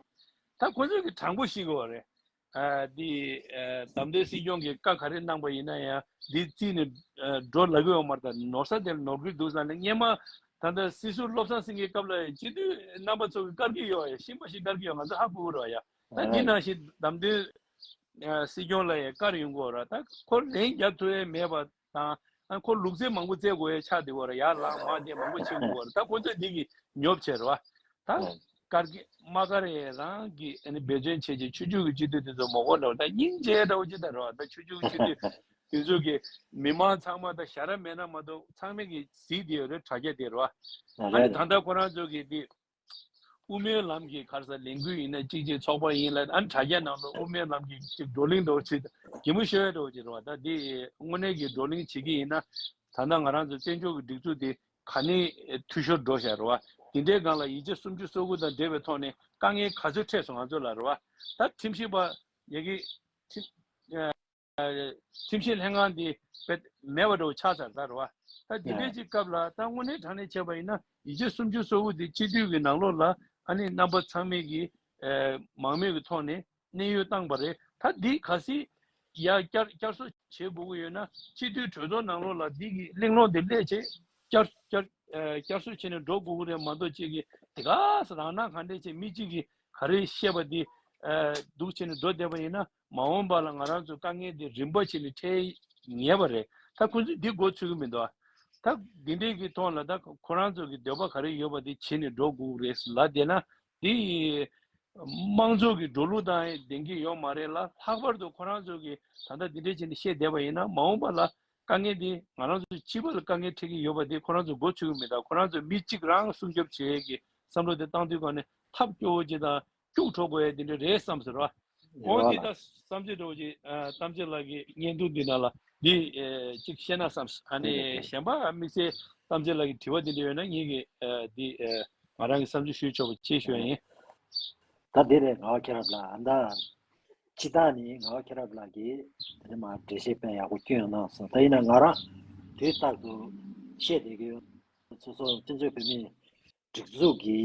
ད་ཁོང་ཚོ་གི་དྲང་པོ་ཤེས་དགོས་བ་རེད། ཨ་འདི་ཨ་བདམས་ཐོན་སྲིད་སྐྱོང་གི་བཀའ་ག་རེ་གནང་པ་ཡིན་ན་ཡང་འདི་རྩིས་ནས་ཨ་འགྲོ་ལབ་ཀྱི་ཡོད་མ་རེད། ད་ནོར་ས་དེར་ནོར་གྱི་འདུག་ཟེར་ནས་སྔོན་མ་ད་ལྟ་སྲིད་ཟུར་བློ་བཟང་སེང་གེའི་སྐབས་ལ་སྤྱི་འཐུས་རྣམ་པ་ཚོ་གི་བཀར་གྱི་ཡོད་ཡ། ཤེས་མ་ཤེས་བཀར་གྱི་ཡོད། ང་ཚོ་ཧ་གོ་གི་རེད་ཡ། ད་འདི་ནང་བཞིན་བདམས་ཐོན་ཨ་སྲིད་སྐྱོང་ལ་ཡང་བཀར་ཡོང་གི་ཡོད་རེད། ད་ཁོ་ལན་རྒྱག་ཐུབ་ཡ་མེད་པ་དང་། ཨ་ཁོ་ལུག་རྫི་མང་པོ་རྩེ་དགོས་ཡ་ཆགས་བསྡད་ཡོད་རེད། ཡར་ལངས་མར་འགྱེལ་མང་པོ་བྱེད་དགོས་ཡོད་རེད། ད་ཁོ་ཚོས་འདི་གི་ཉོབ་བྱས་རེད་བ། ད་དཀར་གི་དམག་སྒར་ཡས་རང་གི་ཨ་ནི་འབད་བརྩོན་བྱས་རྗེས་ཆོས་བརྒྱུད་ཀྱི་སྤྱི་འཐུས་དེ་ཚོ་མ་དགོས་འདྲ་བོ། ད་སྙིང་རྗེ་འདྲ་བོ་ཅིག་ད་རེད་བ། ད་ཆོས་བརྒྱུད་ཀྱི་སྤྱི་འཐུས་དེ་ཚོ་གི་མི་མང་ཚང་མ་ད་ཞྭ་ར་མེད་ན་མ་གཏོགས་ཚང་མས་གི་གཟིགས་བསྡད་ཡོད་རེད། དྲ་རྒྱ་དེ་རེད་བ། ཨ་ནི་ད་ལྟ་ཁོ་རང་ཚོ་གི་དེ་དབུ་མའི་ལམ་གྱི་ག་རེ་ཟེར་ལས་འགུལ་ཡིན་ན་གཅིག་གཅིག་ཚོགས་པ་ཡིན་ལ། ཨ་ནི་དྲ་རྒྱ་ནང་ལ་དབུ་མའི་ལམ་གྱི་གཅིག་བགྲོ་གླེང་འདྲ་བོ་ཅིག་གད་མོ་ཤོར་ཡ་འདྲ་བོ་ཅིག་རེད་བ། ད་དེ་དངོས་གནས་ཀྱི་བགྲོ་གླེང་བྱེད་ཀྱི་ཡིན་ན་ད་ལྟ་ང་རང་ཚོ་བཙན་བྱོལ་གྱི་སྒྲིག་འཛུགས་དེ་ག་ནས་འཐུས་ཤོར་འགྲོ་བཞག་རེད་བ། དེ་འདྲའི་སྒང་ལ་ཡིག་ཆ་སུམ་ཅུ་སོ་དགུ་དང་འབྲེལ་བའི་ཐོག་ནས་དཀའ་ངལ་ག་ཚོད་འཕྲད་སོང་ང་ཚོ་ལ་རེད་བ། ད་ཁྲིམས་ཞིབ་པ་ཡ་གི་ཁྲིམས་ཁྲིམས་ཞིབ་ལྷན་ཁང་འདི་དཔེ་མེད་པ་འདྲ་བོ་ཆགས་ཚར་ད་རེད་བ། ད་འདི་འདྲའི་ཅིག་སྐབས་ལ་ད་དངོས་གནས་དྲང་གནས་བྱས་པ་ཡིན་ན་ཡིག་ཆ་སུམ་ཅུ་སོ་དགུ་འདི་སྤྱི་འཐུས་ཀྱི་ནང་ལོགས་ལ་ཨ་ནི་རྣམ་པ་ཚང་མས་ཀྱི་ཨ་མང་མོས་ཀྱི་ཐོག་ནས་གནས་དབྱུང་བཏང་པ་རེད། ད་འདི་གལ་སྲིད་ཡར་བསྐྱར་བསྐྱར་གསོ་བྱེད་དགོས་ཀྱི་ཡོད་ན་སྤྱི་འཐུས་གྲོས་ཚོགས་ནང་ལོགས་ལ་འདི་གི་གླེང་སློང་འདི་སླེབས་བྱས་བསྐྱར་བསྐྱར་ཨ་བསྐྱར་གསོ་བྱས་ནས་འགྲོ་དགོས་ཀྱི་རེད་མ་གཏོགས། ཅིག་གིས་དེ་ག་ས་རང་སྣང་གང་འདྲ་བྱས་མི་གཅིག་གིས་ག་རེ་བཤད་པ་འདི་ཨ་འདུག་བྱས་ནས་འགྲོ་བསྡད་པ་ཡིན་ན། མ་འོངས་པ་ལ་ང་རང་ཚོ་དཀའ་ངལ་འདི་རིམ་པ་བྱས་ནས་འཕྲད་ངེས་པ་རེད། ད་ཁོ་ཚོས་འདི་མགོ་ཚོད་ཀྱི་མི་འདུག་ཨ། ད་འདི་འདྲའི་གི་ཐོག་ལ་ད་ཁོ་རང་ཚོ་གི་འདོད་པ་ག་རེ་ཡོད་པ་འདི་བྱས་ནས་འགྲོ་དགོས་ཀྱི་རེད་ལབ་བསྡད་ན། འདི་དམངས་གཙོ་གི་འགྲོ་ལུགས་དང་ལྡན་གྱི་ཡོད་མ་རེད་ལ། ལྷག་པར་དུ་ཁོ་རང་ཚོ་གི་ད་ལྟ་འདི་འདྲའི་བྱས་ནས་བཤད་བསྡད་པ་ཡིན་ན། མ་འོངས་པ་ལ་དཀའ་ངལ་འདི་ང་རང་ཚོ་སྤྱི་པ་ལ་དཀའ་ངལ་འཕྲད་ཀྱི་ཡོད་པ་འདི་ཁོ་རང་ཚོ་མགོ་ཚོད་ཀྱི་མི་འདུག་ཁོ་རང་ཚོ་མི་གཅིག་རང་སྲུང་སྐྱོབ་བྱེད་ཡས་ཀྱི་བསམ་བློ་དེ་བཏང་དུས་གང་ནས་ཐབས་སྐྱོ་བོ་ཅིག་དང་སྐྱུག་བྲོ་དགོས་ཡས་འདི་འདྲ་རེད་བསམ་ཟེར་བ། འོ་འདི་ད་བསམ་ཚུལ་འདྲ་བོ་ཅིག་ཨ་གཏམ་བྱེད་ལགས་ཀྱི་བརྙན་ཐུང་འདི་ནང་ལ་འདི་ཨེ་གཅིག་བཤད་ན་བསམ། ཨ་ནི་གཞན་པ་དམིགས་བསལ་གཏམ་བྱེད་ལགས་ཀྱི་དྲི་བ་འདི་འདྲ་ཡོད་ན་ངེད་ཀྱིས་ཨ་འདི་ཨེ་ང་རང་གི་བསམ་ཚུལ་ཞུས་ཆོག་པ་ཅེས་ཞུ་ཡ་ཡིན། ད་འདི་རེད། ངག་དབང་མཁྱེན་རབ་ལགས། ཨ་ད་སྤྱིར་བཏང་ནི་ངག་དབང་མཁྱེན་རབ་ལགས་ཀྱིས་དེ་ནི་མ་འགྲེལ་བཤད་དཔེ་ཡག་པོ་སྐྱོན་གནང་སོང་། ད་ཡིན་ན་ང་རང་དུས་རྟག་ཏུ་བཤད་བསྡད་ཀྱི་ཡོད། སོ་སོ་བཙན་བྱོལ་བོད་མིའི་སྒྲིག་འཛུགས་ཀྱི་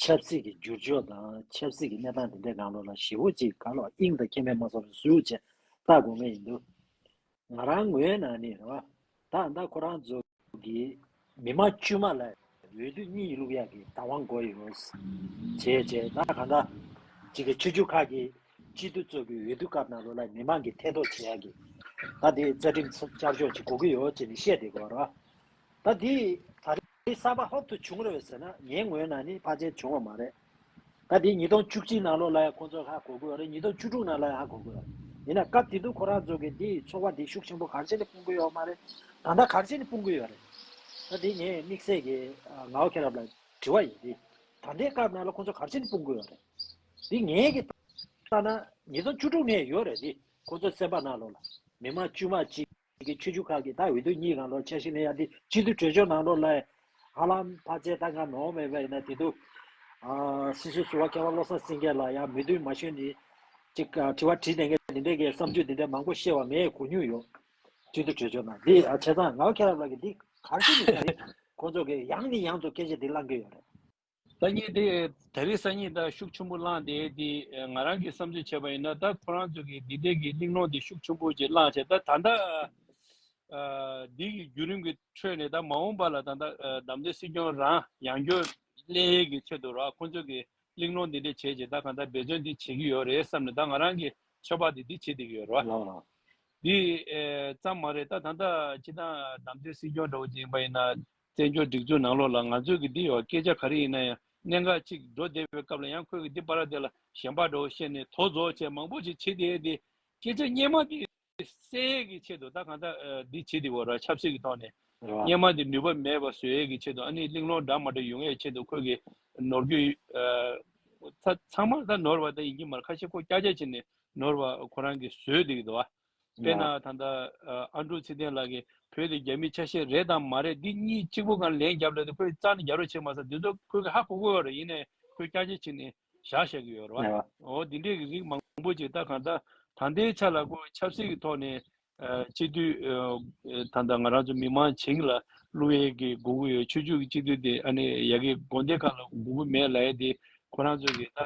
ཆབ་སྲིད་ཀྱི་འགྱུར་ཕྱོགས་དང་ཆབ་སྲིད་ཀྱི་གནས་སྟངས་དེ་འདྲའི་སྒང་ལོགས་ལ་ཞེ་པོ་ཅིག་ག་ལོག་དབྱིངས་དང་ཁྱད་མེད་མ་སོང་བའི་ཟུར་བྱས་ལྟ་དགོས་ངེས་ཡིན་འདུག་ང་རང་ངོས་ནས་ནི་རེད་བ། ད་ད་ཁོ་རང་ཚོ་གི་མི་མང་དཀྱུས་མ་ལ་འོས་བསྡུ་གཉིས་བླུག་ཡག་གི་བདག་དབང་དགོས་ཡོད་བྱས་བྱས། ད་གང་ལྟར་ཅིག་གི་ཆོས་བརྒྱུད་ཁག་གི་སྤྱི་འཐུས་ཚོ་གི་འོས་བསྡུ་སྐབས་ནང་ལོགས་ལ་མི་མང་གིས་ཐེ་གཏོགས་བྱེད་ཡག་གི་ད་དེ་རྩ་ཁྲིམས་བསྐྱར་བཅོས་ཅིག་དགོས་ཀྱི་ཡོད་ཅེས་ནི་བཤད་བསྡད་དགོས་རེད་བ། ད་དེ་ད་རེས་གསར་པ་ཧོབ་ཏུ་བྱུང་རེད་ཟེར་ན་ངའི་ངོས་ནས་ནི་ཕལ་ཆེར་བྱུང་བ་མ་རེད། ད་དེ་ཉིས་སྟོང་བཅུ་གཅིག་ནང་ལོགས་ལ་ཡང་ཁོང་ཚོ་ཧ་གོ་གི་ཡོད་རེད། ཉིས་སྟོང་བཅུ་དྲུག་ནང་ལ་ཡང་ཧ་གོ་གི་ཡོད་རེད། ཡིན་ན་སྐབས་དེ་དུས་ཁོ་རང་ཚོ་གིས་འདིའི་ཚོར་བ་འདི་ཤུགས་ཆེན་པོ་ག་རེ་བྱས་ནས་སྤུངས་ཀྱི་ཡོད་མ་རེད། ད་ལྟ་ག་རེ་བྱས་ནས་སྤུངས་ཀྱི་ཡོད་རེད། ད་དེ་ངས་དམིགས་བསལ་གྱི་ཨ་ངག་དབང་མཁྱེན་རབ་ལ་དྲི་བ་ཡིན། དེ་ད་ལྟའི་སྐབས་ནང་ལ་ཁོང་ཚོ་ག་རེ་བྱས་ནས་སྤུངས་ཀྱི་ཡོད་རེད། འདི་ངས་ཀྱི་ལྟ་ན་ཉིས་སྟོང་བཅུ་དྲུག་ནས་ཡོད་རེད། འདི་ཁོ་ཚོ་སེམས་པ་ནང་ལོགས་ལ་མི་མང་དཀྱུས་མ་གཅིག་གི་ཆོས་བརྒྱུད་ཁག་གི་ད་འོས་བསྡུ་གཉིས་སྒང་ལོགས་འཆར་གཞི་ལེན་ཡ་འདི་སྤྱི་འཐུས་གྲོས་ཆོད་ནང་ལོགས་ལ་ཧ་ལམ་ཕལ་ཆེར་ད་ང་ནོར་མེད་པ་ཡིན་ན་དེ་དུས་ཨ་སྲིད་ཟུར་ཟུར་པ་མཁས་དབང་བློ་བཟང་སེང་གེ་ལ་ཡང་མོས་མཐུན་མ་ཞུས་ནས་ཅིག་ཨ་དྲི་བ་དྲིས་ནས་འདི་འདྲའི་གི་བསམ་ཚུལ་འདི་འདྲ་མང་པོ་བཤད་པ་ངས་གོ་མྱོང་ཡོད། སྤྱི་འཐུས་གྲོས་ཆོད་ནང་འདི་ཨ་བྱས་ཙང་ངག་དབང་མཁྱེན་རབ་ལགས་ཀྱིས་འདི་ག་རེ་བྱས་ནས་ད་རེས་ཁོང་ཚོ་གི་ཡང་ནས་ཡང་དུ་སྐད་ཆ་འདི་བསླང་གི་ཡོད་རེད། ད་ངས་དེ་ད་རེས་སང་ཉིན་ད་ཤུགས་ཆེན་པོ་བསླངས་ཏེ་དེ་ང་རང་གི་བསམ་ཚུལ་བྱས་པ་ཡིན་ན། ད་ཁོ་རང་ཚོ་གིས་འདི་འདྲའི་གི་གླེང་སློང་དེ་ཤུགས་ཆེན་པོ་ཅིག་བསླངས་བྱས། ད་ད་ལྟ་ཨ་འདི་གི་བརྒྱུད་རིམ་གྱི་ཁྲོད་ནས་ད་མ་འོངས་པ་ལ་ད་ལྟ་ཨ་བདམས་ཐོན་སྲིད་སྐྱོང་རང་ཡང་བསྐྱར་སླེབས་ཡས་ཀྱི་ཆེད་དུ་ར་ཁོང་ཚོ་གིས་གླེང་སློང་འདི་འདྲ་བྱས་བྱས་ད་གང་ལྟར་འབད་བརྩོན་འདི་བྱེད་ཀྱི་ཡོད་རེད་བསམ་ནས། ད་ང་རང་གི་ཚོད་དཔག་འདི་འདི་བྱེད་བསྡད་ཀྱི་ཡོད་རེད་བ། ལགས་ལགས། འདི་ཨེ་ཙམ་མ་རེད། ད་ད་ལྟ་སྤྱིར་བཏང་བདམས་ཐོན་སྲིད་སྐྱོང་འདྲ་བོ་ཅིག་ཡིན་པ་ཡིན་ན། བཙན་བྱོལ་སྒྲིག་འཛུགས་ནང་ལོགས་ལ་ང་ཚོས་ཀྱི་འདི་ཡོད། སྐད་ཆ་ག་རེ་ཡིན་ན་ཡང་གནད་འགག་ཅིག་འགྲོ་བསྡད་པའི་སྐབས་ལ་ཡང་ཁོས་ཀྱི་འདི་པར་དེ་ལ་གཞན་པ་འདྲ་བོ་བཤད་ནས་དོ་རྫོགས་བྱས་མང་པོ་ཅིག་བྱེད་བསྡད་དེ། སྐད་ཆ་སྔོན་མ་འདི་གསལ་ཡས་ཀྱི་ཆེད་དུ་ད་གང་ལྟར་ཨ་འདི་བྱེད་བསྡད་ཡོད་ར། ཆབ་སྲིད་ཀྱི་ཐོག་ནས་རེད་བ། སྔོན་མ་འདི་ནུས་པ་མེད་པ་བཟོ་ཡས་ཀྱི་ཆེད་དུ། ཨ་ནི་གླེང་སློང་འདྲ་མ་འདྲ་ཡོང་ཡས་ཆེད་དུ་ཁོས་ཀྱི་ནོར་རྒྱུ་ཨ་ཚ་ཚང་མ་ད་ནོར་བ་ད་ཡིན་གྱི་མ་རེད། ཁ་ཤས་ཁོ་ཀྱག་ཀྱག་བྱས་ནས་ནོར་བ་ཁོ་རང་གིས་བཟོས་བསྡད་ཀྱི་འདུག་བ། དཔེར་ན་ད་ལྟ་ཨ་འབྲུག་ཚེ་བརྟན་ལགས་ཀྱིས་བོད་དེ་རྒྱ་མིའི་ཆ་ཤས་རེད་དམ་མ་རེད། འདི་གཉིས་གཅིག་པོ་སྒང་ལན་རྒྱབ་ལབ་དུས་ཁོས་རྩ་ནས་རྒྱབ་རོགས་བྱེད་མ་སོང་། འདི་ཚོ་ཁོས་ཀྱི་ཧ་གོ་གི་ཡོད་རེད། ཡིན་ནའི་ཁོས་ཀྱག་ཀྱག་བྱས་ནས་ བཞག་བཞག་གི་ཡོད་རེད་བ། འོ་འདི་འདྲས་ཀྱི་རིགས་མང་པོ་ཅིག་ད་གང་ལྟར་ད་ལྟའི་ཆ་ལ་ཁོ་ཆབ་སྲིད་ཀྱི་ཐོག་ནས་སྤྱི་འཐུས་ད་ལྟ་ང་རང་ཚོ་མི་མང་བྱིངས་ལ་བླུག་ཡས་ཀྱི་དགོས་ཀྱི་ཡོད། ཆོས་བརྒྱུད་ཀྱི་སྤྱི་འཐུས་དེ་ཨ་ནི་ཡ་གི་དགོན་སྡེ་ཁག་ལ་དགོས་ཀྱི་མེད་ལབ་ཡས་དེ་ཁོ་རང་ཚོ་གི་ད།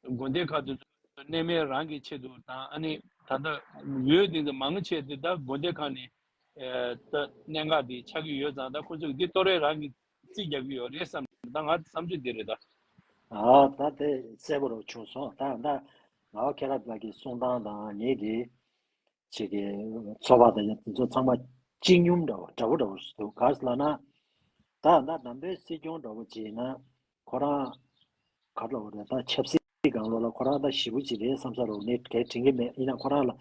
དགོན་སྡེ་ཁག་དེ་ཚོ་གནས་མལ་རང་གི་ཆེད་དུ་དང་ཨ་ནི་ད་ལྟ་ཡོད་དེ་ཚོ་མང་ཆེ་དེ་ད་དགོན་སྡེ་ཁག་ནས་ད་གནད་འགག་དེ་ཆགས་ཀྱི་ཡོད་ཙང་ད་ཁོ་ཚོས་འདི་གཏོར་ཡས་རང་གི་རྩིས་རྒྱག་གི་ཡོད་རེད་བསམ། ད་ང་བསམ་ཚུལ་འདི་རེད་ད། ཨ་ད་དེ་གསལ་པོ་རུ་བྱུང་སོང་། ད་ད་ང་ཁྱེད་རང་ལགས་ཀྱི་གསུང་སྟངས་དང་ངེད་ཀྱི་ཅིག་གི་ཚོར་བ་དང་དེ་ཚོ་ཚང་མ་གཅིག་མཉམ་འདྲ་བོ་འདྲ་བོ་འདྲ་བོ་ཞིག་འདུག་ག་རེ་ལབ་ན། ད་ད་ནམ་པའི་སྲིད་སྐྱོང་འདྲ་བོ་ཅིག་ཡིན་ན་ཁོ་རང་ག་རེ་ལབ་དགོས་རེད། ད་ཆབ་སྲིད་སྒང་ལོགས་ལ་ཁོ་རང་ད་ཞེ་པོ་ཅིག་རེད་བསམ་ས་རོགས་ནས་གལ་དྲན་གྱི་མེད། ཡིན་ན་ཁོ་རང་ལ་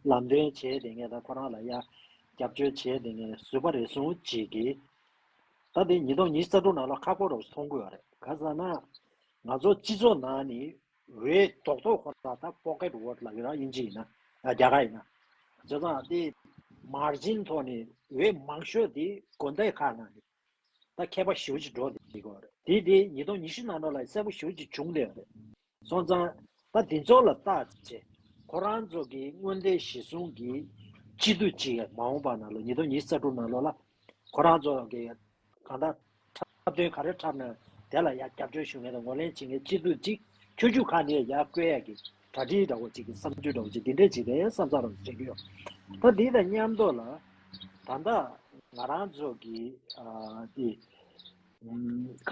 ལམ་སྟོན་བྱས་དེ་ངས་ད་ཁོ་རང་ལ་ཡ་རྒྱབ་སྐྱོར་བྱས་དེ་ངས་བཟོས་པ་རེད་གསུངས་ཅིག་གིས་ད་དེ་ཉིས་སྟོང་ཉི་ཤུ་རྩ་དྲུག་ནང་ལ་ཁག་པོ་རོགས་མཐོང་གི་ཡོད་རེད། ག་རེ་ཟེར་ན་ང་ཚོ་སྤྱི་ཚོགས་ནང་ནས་འོས་རྡོག་རྡོག་ཁོ་རང་ད་པོ་ཀེ་ཊི་ཝོ་ཊི་ལབ་ཀྱི་ར་དབྱིན་ཇི་ཡིན་ན་རྒྱ་གར་ཡིན་ན་བྱས་ཙང་དེ་མར་ཇིན་ཐོག་ནས་འོས་མང་ཤོས་དེ་དགོན་སྡེ་ཁག་ནང་ནས་ད་མཁས་པ་ཞེ་པོ་ཅིག་འགྲོ་བསྡད་ཀྱི་ཡོད་རེད། དེ་དེ་ཉིས་སྟོང་ཉི་ཤུ་ནང་ལོགས་ལ་གསལ་པོ་ཞེ་པོ་ཅིག་བྱུང་བསྡད་ཡོད་རེད། སོང་ཙང་ད་དེ་ཚོ་ལ་བལྟས་བྱས་ཁོ་རང་ཚོ་གི་སྔོན་བརྡ་གཞིར་བཟུང་གི་སྤྱི་འཐུས་ཅིག་མ་འོངས་པ་ནང་ལོགས་ཉིས་སྟོང་ཉི་ཤུ་རྩ་དྲུག་ནང་ལོགས་ལ་ཁོ་རང་ཚོ་གི་གང་ལྟར་འཁྲབ་སྟོན་ག་རེ་འཁྲབ་ན་དེ་ལ་ཡ་རྒྱབ་སྐྱོར་ཞུ་མཁན་དང་ངོས་ལེན་བྱེད་མཁན་སྤྱི་འཐུས་ཅིག་ཆོས་བརྒྱུད་ཁག་ནས་ཡར་བསྐོ་ཡག་གི་གྲ་སྒྲིག་འདྲ་བོ་ཅིག་གི་བསམ་ཚུལ་འདྲ་བོ་ཅིག་འདི་འདྲས་ཅིག་རེད་བསམ་ས་རོགས་བྱེད་ཀྱི་ཡོད། ད་འདི་དང་མཉམ་དུ་ལ་ད་ལྟ་ང་རང་ཚོ་གི་ཨ་འདི་ཨུམ་ག་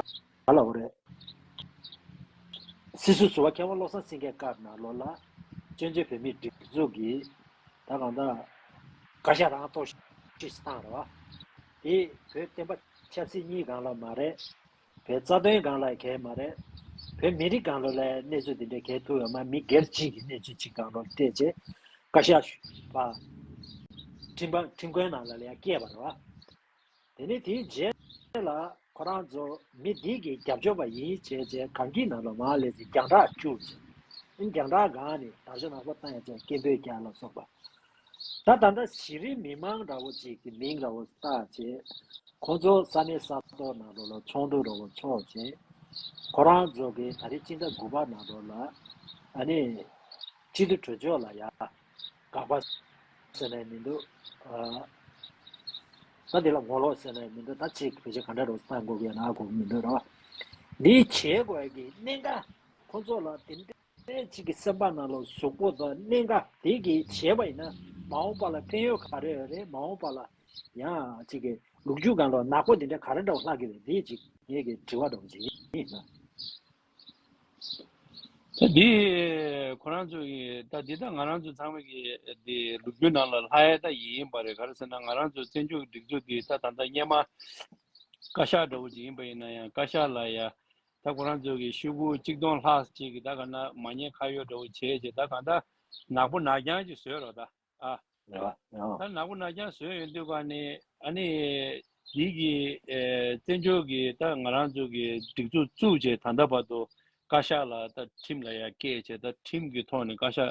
ལ་འོ་རེད། སྲིད་ཟུར་ཟུར་པ་མཁས་དབང་བློ་བཟང་སེང་གེའི་སྐབས་ནང་ལོགས་ལ་བཙན་བྱོལ་བོད་མིའི་སྒྲིག་འཛུགས་ཀྱི་ད་གང་ལྟར་བཀའ་ཤག་རང་གཏོར་བཤིག་བཏང་རེད་བ། དེ་བོད་བསྟན་པ་ཆབ་སྲིད་གཉིས་སྒང་ལ་མ་རེད། བོད་རྩ་དོན་སྒང་ལ་གལ་མ་རེད། བོད་མི་རིགས་སྒང་ལ་ལ་གནས་ཚུལ་དེ་འདྲའི་གལ་ཐུག་ཡོད་མ། མི་སྒེར་གཅིག་གི་གནས་ཚུལ་གཅིག་སྒང་ལ་བལྟས་རྗེས་བཀའ་ཤག་པ་ཁྲིམས་ཁང་ཁྲིམས་ཁང་ནང་ལ་ལ་ཡ་སྐྱེས་པ་རེད་བ། དེ་ནས་དེའི་རྗེས་ལ་ཁོ་རང་ཚོ་མི་འདི་གི་རྒྱབ་སྐྱོར་པ་ཡིན་བྱས་བྱས་གངས་སྐྱིད་ནང་ལ་མར་སླེབས་ཚེ་རྒྱང་བསྒྲགས་བཅུག་བྱས། རྒྱང་བསྒྲགས་སྒང་ནས་དར་ཆ་ནག་པོ་བཏང་ཡ་བྱས་སྐད་འབོད་རྒྱག་ལ་སོགས་པ། ད་ད་ལྟ་གཞི་རིམ་མི་མང་འདྲ་བོ་ཅིག་གི་མིང་འདྲ་བོ་བཏགས་བྱས་ཁོ་ཚོ་ས་གནས་ས་ཐོག་ནང་ལོགས་ལ་ཚོགས་འདུ་འདྲ་བོ་ཚོགས་བྱས་ཁོ་རང་ཚོ་གི་ད་རེས་སྤྱི་ཟླ་དགུ་པ་ནང་ལོགས་ལ་ཨ་ནི་སྤྱི་འཐུས་གྲོས་ཚོགས་ལ་ཡ་དགག་པ་ཟེར་ནས་མི་འདུག་ཨ། ད་འདི་ལ་ངོ་ལོག་ཟེར་ནས་མི་འདུག་ད་ཅིག་བེད་སྤྱོད་ག་འདྲ་རོགས་བཏང་དགོས་ཀྱི་ཡོད་ན་དགོས་ཀྱི་མི་འདུག་ར། འདི་བྱེད་དགོས་ཀྱི་གནད་འགག་ཁོ་ཚོ་ལ་དེ་འདྲའི་ཅིག་གི་སེམས་པ་ནང་ལ་གཟུགས་པོ་དང་གནད་འགག་དེ་གི་བྱས་པ་ཡིན་ན་མ་འོངས་པ་ལ་ཕན་ཡོན་ག་རེ་ཡོད་རེད། མ་འོངས་པ་ལ་ཡང་ཅིག་གི་ལོ་རྒྱུས་སྒང་ལ་ནག་པོ་དེ་འདྲ་ག་རེ་འདྲ་བ་ལྷག་གི་རེད། འདི་ཅིག་ངེད་ཀྱི་དྲི་བ་འདྲ་བོ་ཅིག་ཡིན་ན། ད་འདི་ཁོ་རང་ཚོ་གི་ད་འདི་ད་ང་རང་ཚོ་ཚང་མ་གི་འདི་ལོ་རྒྱུས་ནང་ལ་ལྷག་ཡ་ད་ཡིན་པ་རེད། ག་རེ་ཟེར་ན་ང་རང་ཚོ་བཙན་བྱོལ་སྒྲིག་འཛུགས་འདི་ད་ད་ལྟ་སྔས་མ་བཀའ་ཤག་འདྲ་བོ་ཅིག་ཡིན་པ་ཡིན་ན་ཡང་བཀའ་ཤག་ལ་ཡ་ད་ཁོ་རང་ཚོ་གི་ཤོག་གུ་གཅིག་སྟོང་ལྷག་ཅིག་གི་ད་ག་ན་མ་ཉེས་ཁ་གཡོག་འདྲ་བོ་བྱས་བྱས་ད་ག་ད་ནག་པོ་ནག་རྐྱང་ཅིག་བཟོས་རོགས་ད། ཨ། རེད་བ། ཨ། ད་ནག་པོ་ནག་རྐྱང་བཟོས་ཡོང་དུས་ག་ནས་ཨ་ནི་འདི་གི་ཨེ་བཙན་བྱོལ་གི་ད་ང་རང་ཚོ་གི་སྒྲིག་འཛུགས་བཙུགས་རྗེས་ད་ལྟ་བར་དུ་བཀའ་ཤག་ལ་ད་ཁྲིམས་ལ་ཡ་བཀལ་བྱས་ད་ཁྲིམས་ཀྱི་ཐོག་ནས་བཀའ་ཤག་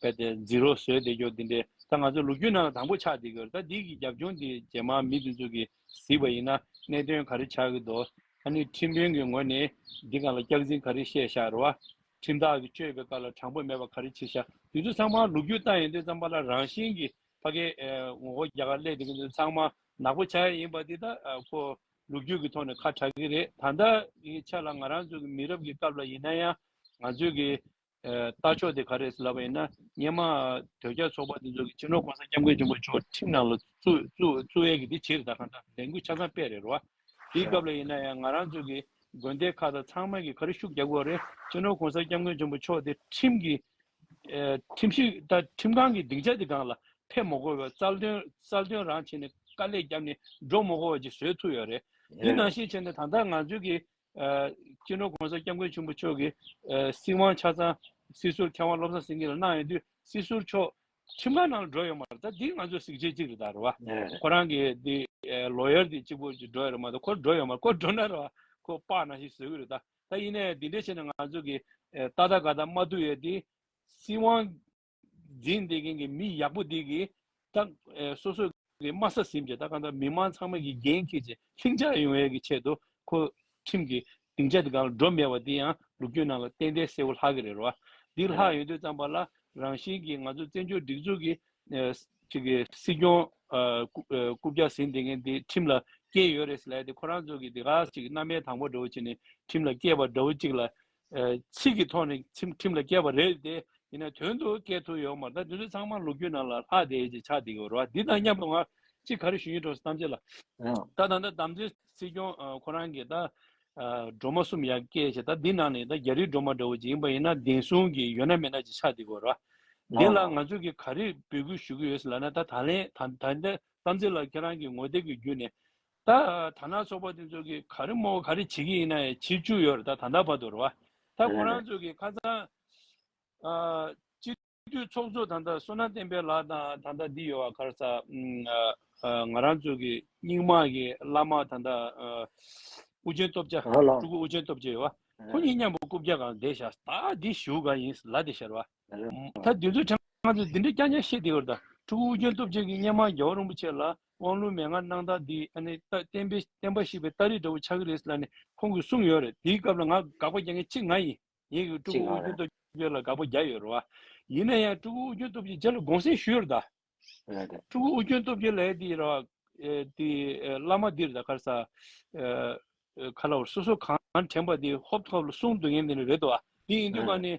རྦད་དེ་ཛི་རོ་བཟོས་བསྡད་རྒྱུ་འདི་འདྲའི་ད་ང་ཚོ་ལོ་རྒྱུས་ནང་ལ་དང་པོ་ཆགས་བསྡད་ཀྱི་ཡོད་རེད། ད་འདི་གི་རྒྱབ་ལྗོངས་འདི་རྗེས་མ་མི་འདི་ཚོ་གིས་གཟིགས་པ་ཡིན་ན་གནད་དོན་ག་རེ་ཆགས་ཀྱི་འདུག་ཨ་ནི་ཁྲིམས་དཔོན་གྱི་ངོས་ནས་འདི་སྒང་ལ་སྐྱག་རྫུན་ག་རེ་བཤད་བཞག་རེད་བ། ཁྲིམས་ཐག་གིས་གཅོད་པའི་སྐབས་ལ་དྲང་པོ་མེད་པ་ག་རེ་བྱས་ཤག་དེ་ཚོ་ཚང་མ་ལོ་རྒྱུས་བལྟ་ཡོང་དུས་ཙམ་པ་ལ་རང་བཞིན་གྱིས་ཕ་གིའི་ངོ་རྒོལ་རྒྱག་གར་སླེབས་བསྡད་མཁན་ཚོ་ཚང་མ་ནག་པོ་ཆགས་ཡ་ཡིན་པ་འདི་ད་ཁོ་ལོ་རྒྱུས་ཀྱི་ཐོག་ནས་ཁ་གྲག་གི་རེད། ད་ལྟ་གི་ཆ་ལ་ང་རང་ཚོ་གི་མི་རབས་ཀྱི་སྐབས་ལ་ཡིན་ན་ཡང་ང་ཚོའི་གི་ལྟ་ཕྱོགས་དེ་ག་རེད་ལབ་པ་ཡིན་ན་སྔོན་མ་དོལ་རྒྱལ་ཚོགས་པ་དེ་ཚོ་གི་སྤྱི་ནོར་གོང་ས་སྐྱབས་མགོན་ཆེན་པོ་མཆོག་ཁྲིམས་ནང་ལ་བཙུགས་བཙུགས་བཙུགས་ཡས་ཀྱི་དེ་བྱས་རེད། ད་གང་ལྟར་ལས་འགུལ་ཆ་ཚང་སྤེལ་རེད་རེད་བ། དེའི་སྐབས་ལ་ཡིན་ན་ཡང་ང་རང་ཚོ་གི་དགོན་སྡེ་ཁག་དང་ཚང་མ་གིས་ག་རེ་ཤུགས་རྒྱག་དགོས་རེད། སྤྱི་ནོར་གོང་ས་སྐྱབས་མགོན་ཆེན་པོ་མཆོག་དེ་ཁྲིམས་ཀྱི་ཨེ་ཁྲིམས་ཞིབ་ད་ཁྲིམས་ཁང་གི་སྡིངས་ཆ་དེ་སྒང་ལ་ཕེབས་མ་དགོས་པའི་རྩལ་འདོན་རྩལ་འདོན་རང་བྱས་ནས་དཀའ་ལས་བརྒྱབ་ནས་འགྲོ་མ་དགོས་པ་ཅིག་བཟོས་ཐུབ་ཡོད་རེད། དེ་ནང་བཞིན་བྱས་ནས་ད་ལྟ་ང་ཚོའི་གི་ཨེ་སྤྱི་ནོར་གོང་ས་སྐྱབས་མགོན་ཆེན་པོ་མཆོག་གིས་ཨེ་སྲིད་དབང་ཆ་ཚང་སྲིད་ཟུར་མཁས་དབང་བློ་བཟང་སེང་གེ་ལ་གནང་ཡོང་དུས་སྲིད་ཟུར་མཆོག་ཁྲིམས་ཁང་ནང་ལ་འགྲོ་ཡོད་མ་རེད། ད་འདི་ང་ཚོའི་གཟི་བརྗིད་ཅིག་རེད་ད་རེད་བ། ཁོ་རང་གི་འདི་ལོ་ཡར་འདི་གཅིག་པོ་ཅིག་འགྲོ་ཡོད་རེད་མ་གཏོགས་ཁོ་འགྲོ་ཡོད་མ་རེད། ཁོ་འགྲོ་ན་རེད་བ་ཁོ་པར་ནང་བཞིན་བཟོ་གི་རེད་ད། ད་ཡིན་ནའི་འདི་འདྲས་བྱས་ནས་ང་ཚོ་གི་ཨེ་ཏག་ཏག་ག་ད་མ་ཐུབ་ཡོད་དེ་སྲིད་དབང་འཛིན་བསྡད་མཁན་གྱི་མི་ཡག་པོ་འདི་གིས་ད་ཨེ་སོ་སོ་གི་དམའ་ས་ཟིན་བྱས་ད་གང་ལྟར་མི་མང་ཚང་མ་གི་འགན་འཁྱེར་བྱས་ལྷིང་འཇགས་ཡོང་ཡས་ཀྱི་ཆེད་དུ་ཁོ་ཁྲིམས་ཀྱི་ སྡིངས་ཆ་དེ་སྒང་ལ་འགྲོ་མེད་པ་དེ་ཡང་ལོ་རྒྱུས་ནང་ལ་ཏན་ཏན་གསལ་པོ་ལྷག་གི་རེད་རོ། འདི་ལྷག་ཡོང་དུས་ཙམ་པ་ལ་རང་བཞིན་གྱིས་ང་ཚོ་བཙན་བྱོལ་སྒྲིག་འཛུགས་ཀྱི་ཨ་ཅིག་གི་སྲིད་སྐྱོང་ཨ་རྐུ་ཨ་རྐུབ་བཀྱག་ཟིན་བསྡད་མཁན་དེ་ཁྲིམས་ལ་བཀལ་ཡོད་རེད་ཟེར་ལབ་ཡ་དེ་ཁོ་རང་ཚོ་གིས་དེ་ག་ཅིག་རྣམ་དབྱེ་དང་པོ་འདྲ་བོ་བྱས་ནས་ཁྲིམས་ལ་བཀལ་བ་འདྲ་བོ་ཅིག་ལ་ཨ་ཚིག་གི་ཐོག་ནས་ཁྲིམས་ཁྲིམས་ལ་བཀལ་བ་རེད་དེ། ཡིན་ན་དོན་དུ་སྐད་ཐུག་ཡོད་མ་རེད། ད་དེ་ཚོ་ཚང་མ་ལོ་རྒྱུས་ནང་ལ་ལྷག་བསྡད་ཀྱི་ཆགས་བསྡད་ཡོད་རེད་བ། འདི་དང་མཉམ་དུ་ང་གཅིག་ག་རེ་ཞུ་ཡིན་འགྲོ་གཏམ་བྱེད་ལ། ད་ད་ལྟ་དམ་འཛིན་སྲིད་སྐྱོང་ཨ་ཁོ་རང་གིས་ད་ཨ་སྒྲོལ་མ་གསུམ་ཡར་བསྐྱལ་བྱས། ད་འདི་ནང་ནས་ད་རྒྱ་རིགས་སྒྲོལ་མ་འདྲ་བོ་ཅིག་ཡིན་པ་ཡིན་ན་བདེན་སྲུང་གི་ཡོད་ན་མེད་ན་ཅིག་ཆགས་བསྡད་ཡོད་རེད་བ། འདི་ལ་ང་ཚོ་གིས་ག་རེ་འབོད་སྐུལ་ཞུ་གི་ཡོད་ཟེར་ལབ་ན། ད་ད་ལན་ད་ད་ལྟ་དམ་འཛིན་ལགས་ཁྱེད་རང་གི་ངོ་དེབ་ཀྱི་བརྒྱུད་ནས་ད་དར་ནག་ཚོགས་པ་དེ་ཚོ་གིས་ག་རེ་མོ་ག་རེ་བྱེད་ཀྱི་ཡིན་ན་ཡང་བྱེད་བཅུག་ཡོད་རེད། ད་ད་ལྟ་བར་དུ་རེད་བ། ད་ཁོ་རང་ཚོ་གིས་ཁ་སང་ཨ་སྤྱི་འཐུས་ཚོགས་གཙོ་ད་ལྟ་བསོད་ནམས་བསྟན་འཕེལ་ལགས་དང་ད་ལྟ་འདི་ཡོད་བ། ག་རེ་ཟ། ཨ་ང་རང་ཚོ་གི་རྙིང་མ་གི་བླ་མ་ད་ལྟ་ཨ་ཨུ་རྒྱན་སྟོབས་རྒྱལ། ཨ་ལོ། སྤྲུལ་སྐུ་ཨུ་རྒྱན་སྟོབས་རྒྱལ་ཡོད་བ། ཁོ་གཉིས་མཉམ་པོ་རྐུབ་བཀྱག་སྒང་བསྡད་བཞག་ད་འདི་ཞུ་ག་ཡིན་ལབ་བསྡད་ཤག་རེད་བ། ད་འདི་ཚོ་ཁྲིམས་ཁང་ཚོས་འདི་འདྲའི་རྐྱང་རྐྱང་བཤད་བསྡད་ཡོད་རེད། ད་སྤྲུལ་སྐུ་ཨུ་རྒྱན་སྟོབས་རྒྱལ་གྱི་སྔོན་མ་རྒྱལ་བ་རིན་པོ་ཆེ་ལ་དབང་ལུང་མན་ངག་གནང་སྟངས་འདི་ཨ་ནི་ད་བསྟན་པའི་བསྟན་པ་བཤིག་པའི་སྟ་རེ་འདྲ་བོ་ཆགས་ཀྱི་རེད་ལབ་ནས་ཁོང་གིས་གསུངས་ཡོད་རེད། དེའི་སྐབས་ལ་ང་དགག་པ་རྒྱག་མཁན་གཅིག་ང་ཡིན། ངེད་ཀྱིས་སྤྲུལ་སྐུ་ཨུ་རྒྱན་སྟོབས་རྒྱལ་ལ་དགག་པ་རྒྱག་ཡོད་རེད་བ། ཡིན་ན་ཡང་སྤྲུལ་སྐུ་ཨུ་རྒྱན་སྟོབས་རྒྱལ་རྗེས་ལ་དགོངས་སེལ་ཞུས་ཡོད་རེད་ད། རེད་རེད། སྤྲུལ་སྐུ་ཨུ་རྒྱན་སྟོབས་རྒྱལ་ལབ་ཡ་དེ་རེད་བ། ཨེ་དེ་ཨེ་བླ་མ་འདིར་ད་ག་རེ་ཟ། ཨེ་ཨེ་ག་ལབ་དགོས་རེད། སོ་སོ་གང་དྲན་པ་དེ་ཧོབ་ཐོབ་ལ་གསུང་སྡོད་མཁན་དེ་འདྲ་རེད་དོ། དེ་ཡིན་དུས་ག་ནས་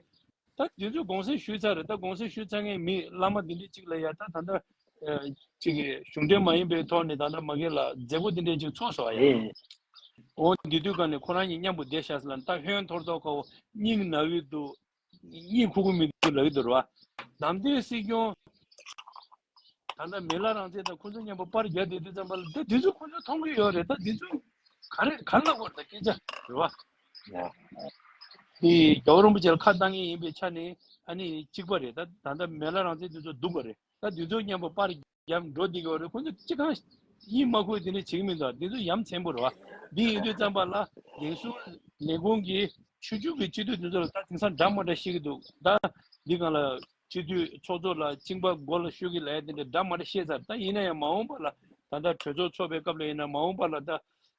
ད་དེ་ཚོས་དགོངས་སེལ་ཞུས་ཚར་རེད། ད་དགོངས་སེལ་ཞུས་ཚར་མཁན་མི་བླ་མ་འདི་འདྲ་གཅིག་ལ་ཡ་ད་ད་ལྟ་ཨེ་གཅིག་གི་གཞུང་འབྲེལ་མ་ཡིན་པའི་ཐོག་ནས་ད་ལྟ་མ་གི་ལ་མཛད་སྒོ་འདི་འདྲ་ཅིག་ཚོགས་སོང་བ་ཡ། ཨེ། འོ་འདི་དུས་ག་ནས་ཁོ་རང་གཉིས་མཉམ་པོ་བསྡད་ཤག་ཟེར་ལབ་ན། ད་ཧོན་ཐོར་ཐོར་ཁོ་སྙིང་ན་གི་འདུག་སྙིང་ཁུག་གི་མི་འདུག་ལབ་ཀྱི་འདུག་རེད་བ། ནམ་དུས་སྲིད་སྐྱོང་ད་ལྟ་མི་ལ་རང་བཙན་དང་ཁོ་ཚོ་མཉམ་པོ་པར་རྒྱག་བསྡད་དུས་ཙམ་པ་ལ་ད་འདི་ཚོ་ཁོ་ཚོ་མཐོང་གི་ཡོད་རེད། ད་འདི་ཚོ་ག་རེ་ག་རེ་ལབ་དགོས་རེད། ད་སྐད་ཆ་རེད་བ། ཡ། དེ་རྒྱལ་བ་རིན་པོ་ཆེ་ལ་ཁ་བཏང་མཁན་ཡིན་པའི་ཆ་ནས་ཨ་ནི་གཅིག་པ་རེད། ད་ད་ལྟ་མི་ལ་རང་བཙན་འདི་ཚོ་སྡུག་པ་རེད། ད་འདི་ཚོ་མཉམ་པོ་པར་རྒྱབ་འགྲོ་བསྡད་ཀྱི་ཡོད་རེད། ཁོ་ཚོ་ཅི་གང་ཡིད་མ་ཁུག་དེ་འདྲ་བྱེད་ཀྱི་མི་འདུག་འདི་ཚོ་ཡ་མཚན་པོ་རེད་བ། འདི་ཡིན་དུས་ཙམ་པ་ལ་འདེམས་སྲུང་ལས་ཁུངས་ཀྱི་ཆོས་བརྒྱུད་ཀྱི་སྤྱི་འཐུས་དེ་ཚོ་ལ་ད་དེང་སང་འདྲ་མ་འདྲ་བཤད་ཀྱི་འདུག་ད་འདི་སྒང་ལ་སྤྱི་འཐུས་ཚོགས་གཙོ་ལ་གཅིན་པ་མགོ་ལ་གཞུ་གི་ལབ་ཡ་དེ་འདྲ་འདྲ་མ་འདྲ་བཤད་ཚར། ད་ཡིན་ན་ཡང་མ་འོངས་པ་ལ་ད་ལྟ་གྲོས་ཚོགས་ཚོགས་པའི་སྐབས་ལ་ཡིན་ན་མ་འོངས་པ་ལ་ད་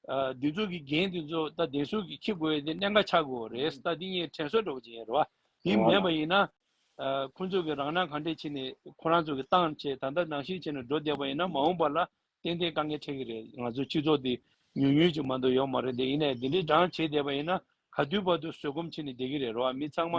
ཨ་འདི་ཚོ་གི་འགན་དེ་ཚོ་ད་འདེམས་སྲུང་གིས་འཁྱེར་དགོས་ཡ་དེ་གནད་འགག་ཆགས་དགོས་རེད། ད་འདི་ངས་དྲན་གསོ་འདྲ་བོ་ཅིག་ཡིན་རེད་བ། དེ་མེད་པ་ཡིན་ན། ཨ་ཁོང་ཚོ་གིས་རང་སྣང་གང་འདྲས་བྱས་ནས་ཁོ་རང་ཚོ་གིས་བཏང་བྱས་ད་ལྟ་ནང་བཞིན་བྱས་ནས་འགྲོ་བསྡད་པ་ཡིན་ན་མ་འོངས་པ་ལ་ཏན་ཏན་དཀའ་ངལ་འཕྲད་ཀྱི་རེད། ང་ཚོ་སྤྱི་ཚོགས་འདི་ཉུང་ཉུང་ཅིག་མ་གཏོགས་ཡོད་མ་རེད། དེ་ཡིན་ནའི་འདི་འདྲའི་སྦྲང་བྱས་བསྡད་པ་ཡིན་ན་ག་དུས་བར་དུ་བཟོད་སྒོམ་བྱས་ནས་བསྡད་ཀྱི་རེད་རོ། མི་ཚང་མ་ཨ་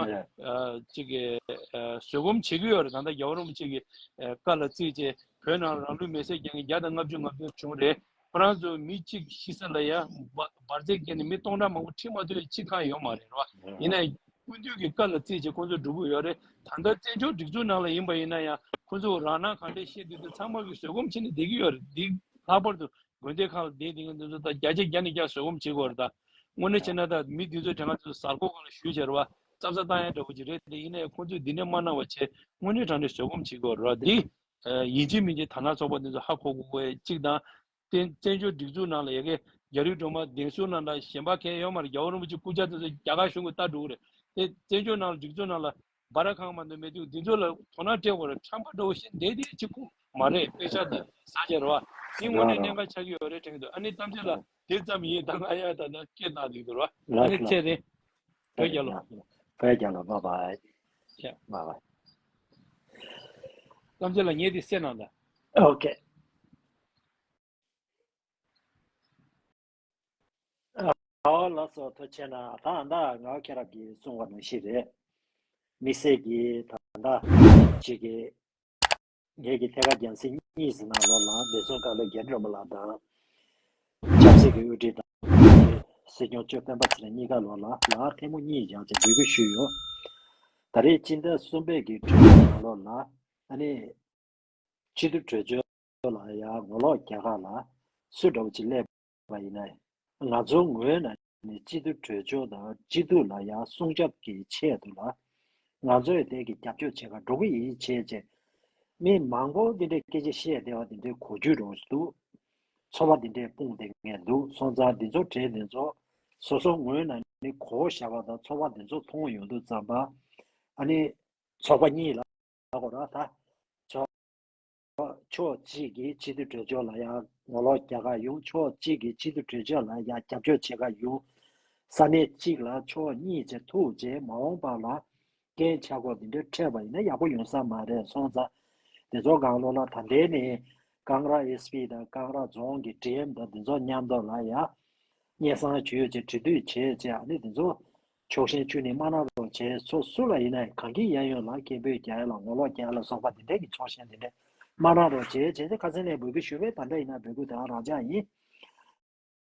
ཅིག་གིས་ཨ་བཟོད་སྒོམ་བྱེད་ཀྱི་ཡོད་རེད། ད་ལྟ་རྒྱལ་བ་རིན་པོ་ཆེ་གི་ཨ་བཀའ་ལ་བརྩིས་བྱས་བོད་ནང་རང་ལུས་མེར་སྲེག་རྒྱག་མཁན་བརྒྱ་དང་ལྔ་བཅུ་ང་བདུན་བྱུང་རེད། ཁོ་རང་ཚོ་མི་གཅིག་ཤི་ས་ལ་ཡ་འབར་འབར་རྫས་བརྒྱབ་ནས་མི་སྟོང་ཕྲག་མང་པོ་ཁྲིད་མ་ཐུབ་ཡ་གཅིག་ཀྱང་ཡོད་མ་རེད་རོ། ཡིན་ནའི་སྐུ་མདུན་གྱི་བཀའ་ལ་བརྩིས་བྱས་ཁོང་ཚོ་སྒྲུབ་ཀྱི་ཡོད་རེད། ད་ལྟ་བཙན་བྱོལ་སྒྲིག་འཛུགས་ནང་ལ་ཡིན་པ་ཡིན་ན་ཡང་ཁོང་ཚོ་རང་སྣང་གང་འདྲས་བཤད་དུས་དེ་ཚང་མ་གིས་བཟོད་སྒོམ་བྱས་ནས་བསྡད་ཀྱི་ཡོད་རེད། འདི་ལྷག་པར་དུ་དགོན་སྡེ་ཁག་ལ་བསྡད་བསྡད་མཁན་དེ་ཚོ་ད་བརྒྱ་ཆ་བརྒྱ་ནས་བརྒྱ་བཟོད་སྒོམ་བྱེད་དགོས་རེད། ད་དངོས་གནས་བྱས་ན་ད་མི་འདི་ཚོ་དྲན་ག་ཚོ་གཟའ་འཁོར་སྒང་ལ་ཞུས་བྱས་རེད་བ། རྩབ་རྩབ་བཏང་ཡ་འདྲ་པོ་ཅིག་རེད། དེ་ཡིན་ནའི་ཁོང་ཚོས་འདི་འདྲ་མ་གནང་བ་བྱས་དངོས་གནས་དྲང་གནས་བཟོད་སྒོམ་བྱེད་དགོས་རེད་བ། འདི་ཡིན་གཅིག་མིན་གཅིག་དར་ནག་ཚོགས་པ་འདི་ཚོ་ཧ་གོ་དགོས་ཀྱི་གཅིག་དང་། བཙན་བཙན་བྱོལ་སྒྲིག་འཛུགས་ནང་ལ་ཡ་གི་རྒྱ་རིགས་སྒྲོལ་མ་བདེན་སྲུང་ནང་ལ་གཞན་པ་གང་ཡང་ཡོད་མ་རེད། རྒྱལ་བ་རིན་པོ་ཆེ་སྐུ་ཕྱྭ་དེ་ཚོ་རྒྱ་གར་གཞུང་གིས་ལྟ་འགྲོ་གི་རེད། དེ་བཙན་བྱོལ་ནང་ལ་སྒྲིག་འཛུགས་ནང་ལ་སྦ་ར་ཁང་མ་གཏོགས་མེད་དུས་འདི་ཚོ་ལ་དོ་སྣང་སྤྲད་དགོས་རེད། ཁྲམ་པ་འདྲ་བོ་ཞིག་བསྡད་དེ་གཅིག་པུ་མ་རེད། དཔེ་ཆ་དེ་ཟ་བྱས་རེད་བ། དེ་དངོས་གནས་གནད་འགག་ཆགས་ཀྱི་ཡོད་རེད་དྲན་གྱི་འདུག་ཨ་ནི་གཏམ་བཤད་ལ་དེ་ཙམ་ཡིན། ད་ང་ཡང་ད་ལྟ་སྐད་བཏང་བསྡད་འདུག་རེད་བ། ཨ་ནི་ཚེ་རིང་། བོད་རྒྱལ་ལོ། བོད་རྒྱལ་ལོ། བྷའི་བྷའི། བྱས། བྷའི་བྷའི། གཏམ་བཤད་ལ་ངས་དེ་གསན་གནང་དང་། ཨོ་ཁེ། ཨ་ཨོ་ལགས་སོ། ཐུགས་རྗེ་གནང་། ད་ལྟ་ང་ཁྱེད་རང་གིས་གསུངས་པ་ནང་བཞིན་རེད། དམིགས་བསལ་གྱིས་ད་ལྟ་ཅིག་གི་ངེད་ཀྱི་ཐད་ཀར་རྒྱང་སྲིང་གཉིས་ཀྱི་ནང་ལོགས་ལ་བདེ་སྲུང་བཀའ་བློན་རྒྱ་རི་སྒྲོལ་མ་ལགས་དང་། ཆབ་སྲིད་ཀྱི་དབུ་ཁྲིད་དང་སྲིད་སྐྱོང་གཙོས་སྤེན་པ་ཚེ་རིང་གཉིས་ཀ་ལོགས་ལ་ལ་ཐལ་མོ་གཉིས་སྦྱར་བྱས་འབོད་སྐུལ་ཞུས་ཡོད། ད་རེས་སྤྱི་ཟླ་གསུམ་པའི་གི་གྲོས་ཚོགས་ནང་ལོགས་ལ་ཨ་ནི། སྤྱི་འཐུས་གྲོས་ཆོད་ལ་ཡང་ངོ་ལོག་རྒྱག་ག་ལ་སུ་འདྲ་བོ་ཅིག་སླེབས་པ་ཡིན་ན། ང་ཚོའི་ངོས་ནས་ནི་སྤྱི་འཐུས་གྲོས་ཆོད་དང་སྤྱི་འཐུས་ལ་ཡང་སྲུང་སྐྱོབ་ཀྱི་ཆེད་དུ་ལ་ང་ཚོས་དེ་གི་རྒྱབ་སྐྱོར་བྱེད་ག་འགྲོ་གི་ཡིན་བྱས་བྱས། མི་མང་པོ་འདི་འདྲའི་སྐད་ཆ་བཤད་བསྡད་པ་འདི་འདྲའི་གོ་རྒྱུ་འདྲ་བོ་ཞིག་འདུག་ཚོར་བ་འདི་འདྲའི་སྤུངས་བསྡད་མཁན་འདུག་སོང་ཙང་འདི་ཚོ་གྲས་འདི་ཚོ་སོ་སོའི་ངོས་ནས་ནི་གོ་བཞག་པ་དང་ཚོར་བ་འདི་ཚོ་མཐོང་ཡོང་དུས་ཙམ་པ་ཨ་ནི་ཚོགས་པ་གཉིས་ལ། ཧ་གོ་ར་ད། ཕྱོགས་ཕྱོགས་གཅིག་གིས་སྤྱི་འཐུས་གྲོས་ཆོད་ལ་ཡང་ངོ་ལོག་རྒྱག་ག་ཡོང་། ཕྱོགས་གཅིག་གིས་སྤྱི་འཐུས་གྲོས་ཆོད་ལ་ཡང་རྒྱབ་སྐྱོར་བྱེད་ག་ཡོང་། ས་གནས་གཅིག་ལ་ཕྱོགས་གཉིས་བྱས་ཐུག་བྱས་མ་འོངས་པ་ལ་རྐྱེན་ཆག་སྒོ་འདི་འདྲ་འཕྲད་པ་ཡིན་ན་ཡག་པོ་ཡོང་ས་མ་རེད། སོང་ཙང་དེ་ཚོ་སྒང་ལོགས་ལ་ད་ལྟའི་ནས་ཀང་ར་ཨེས་པི་དང་ཀང་ར་རྫོང་གི་ཌི་ཨེམ་དང་དེ་ཚོ་མཉམ་དུ་ལ་ཡ་སྙན་སེང་ཞུས་བྱས་གྲོས་བསྡུར་བྱས་བྱས་ཨ་ནི་དེ་ཚོ་ཕྱོགས་ཞེན་བཅུག་ནས་མ་གནང་རོགས་བྱས། ཚོ་སུ་ལ་ཡིན་ན་གང་གི་གཡས་གཡོན་ལ་སྐད་འབོད་རྒྱག་ཡ་ལ་ངོ་ལོག་རྒྱག་ཡ་ལ་སོགས་པ་དེ་འདྲས་ཀྱི་ཕྱོགས་ཞེན་དེ་འདྲས་མ་གནང་རོགས་བྱས་བྱས་ཏེ་ཁ་སང་ནས་འབོད་སྐུལ་ཞུས་པས། ད་ལྟ་ཡིན་ན་འབོད་སྐུལ་དེ་རང་རང་འཇགས་ཡིན།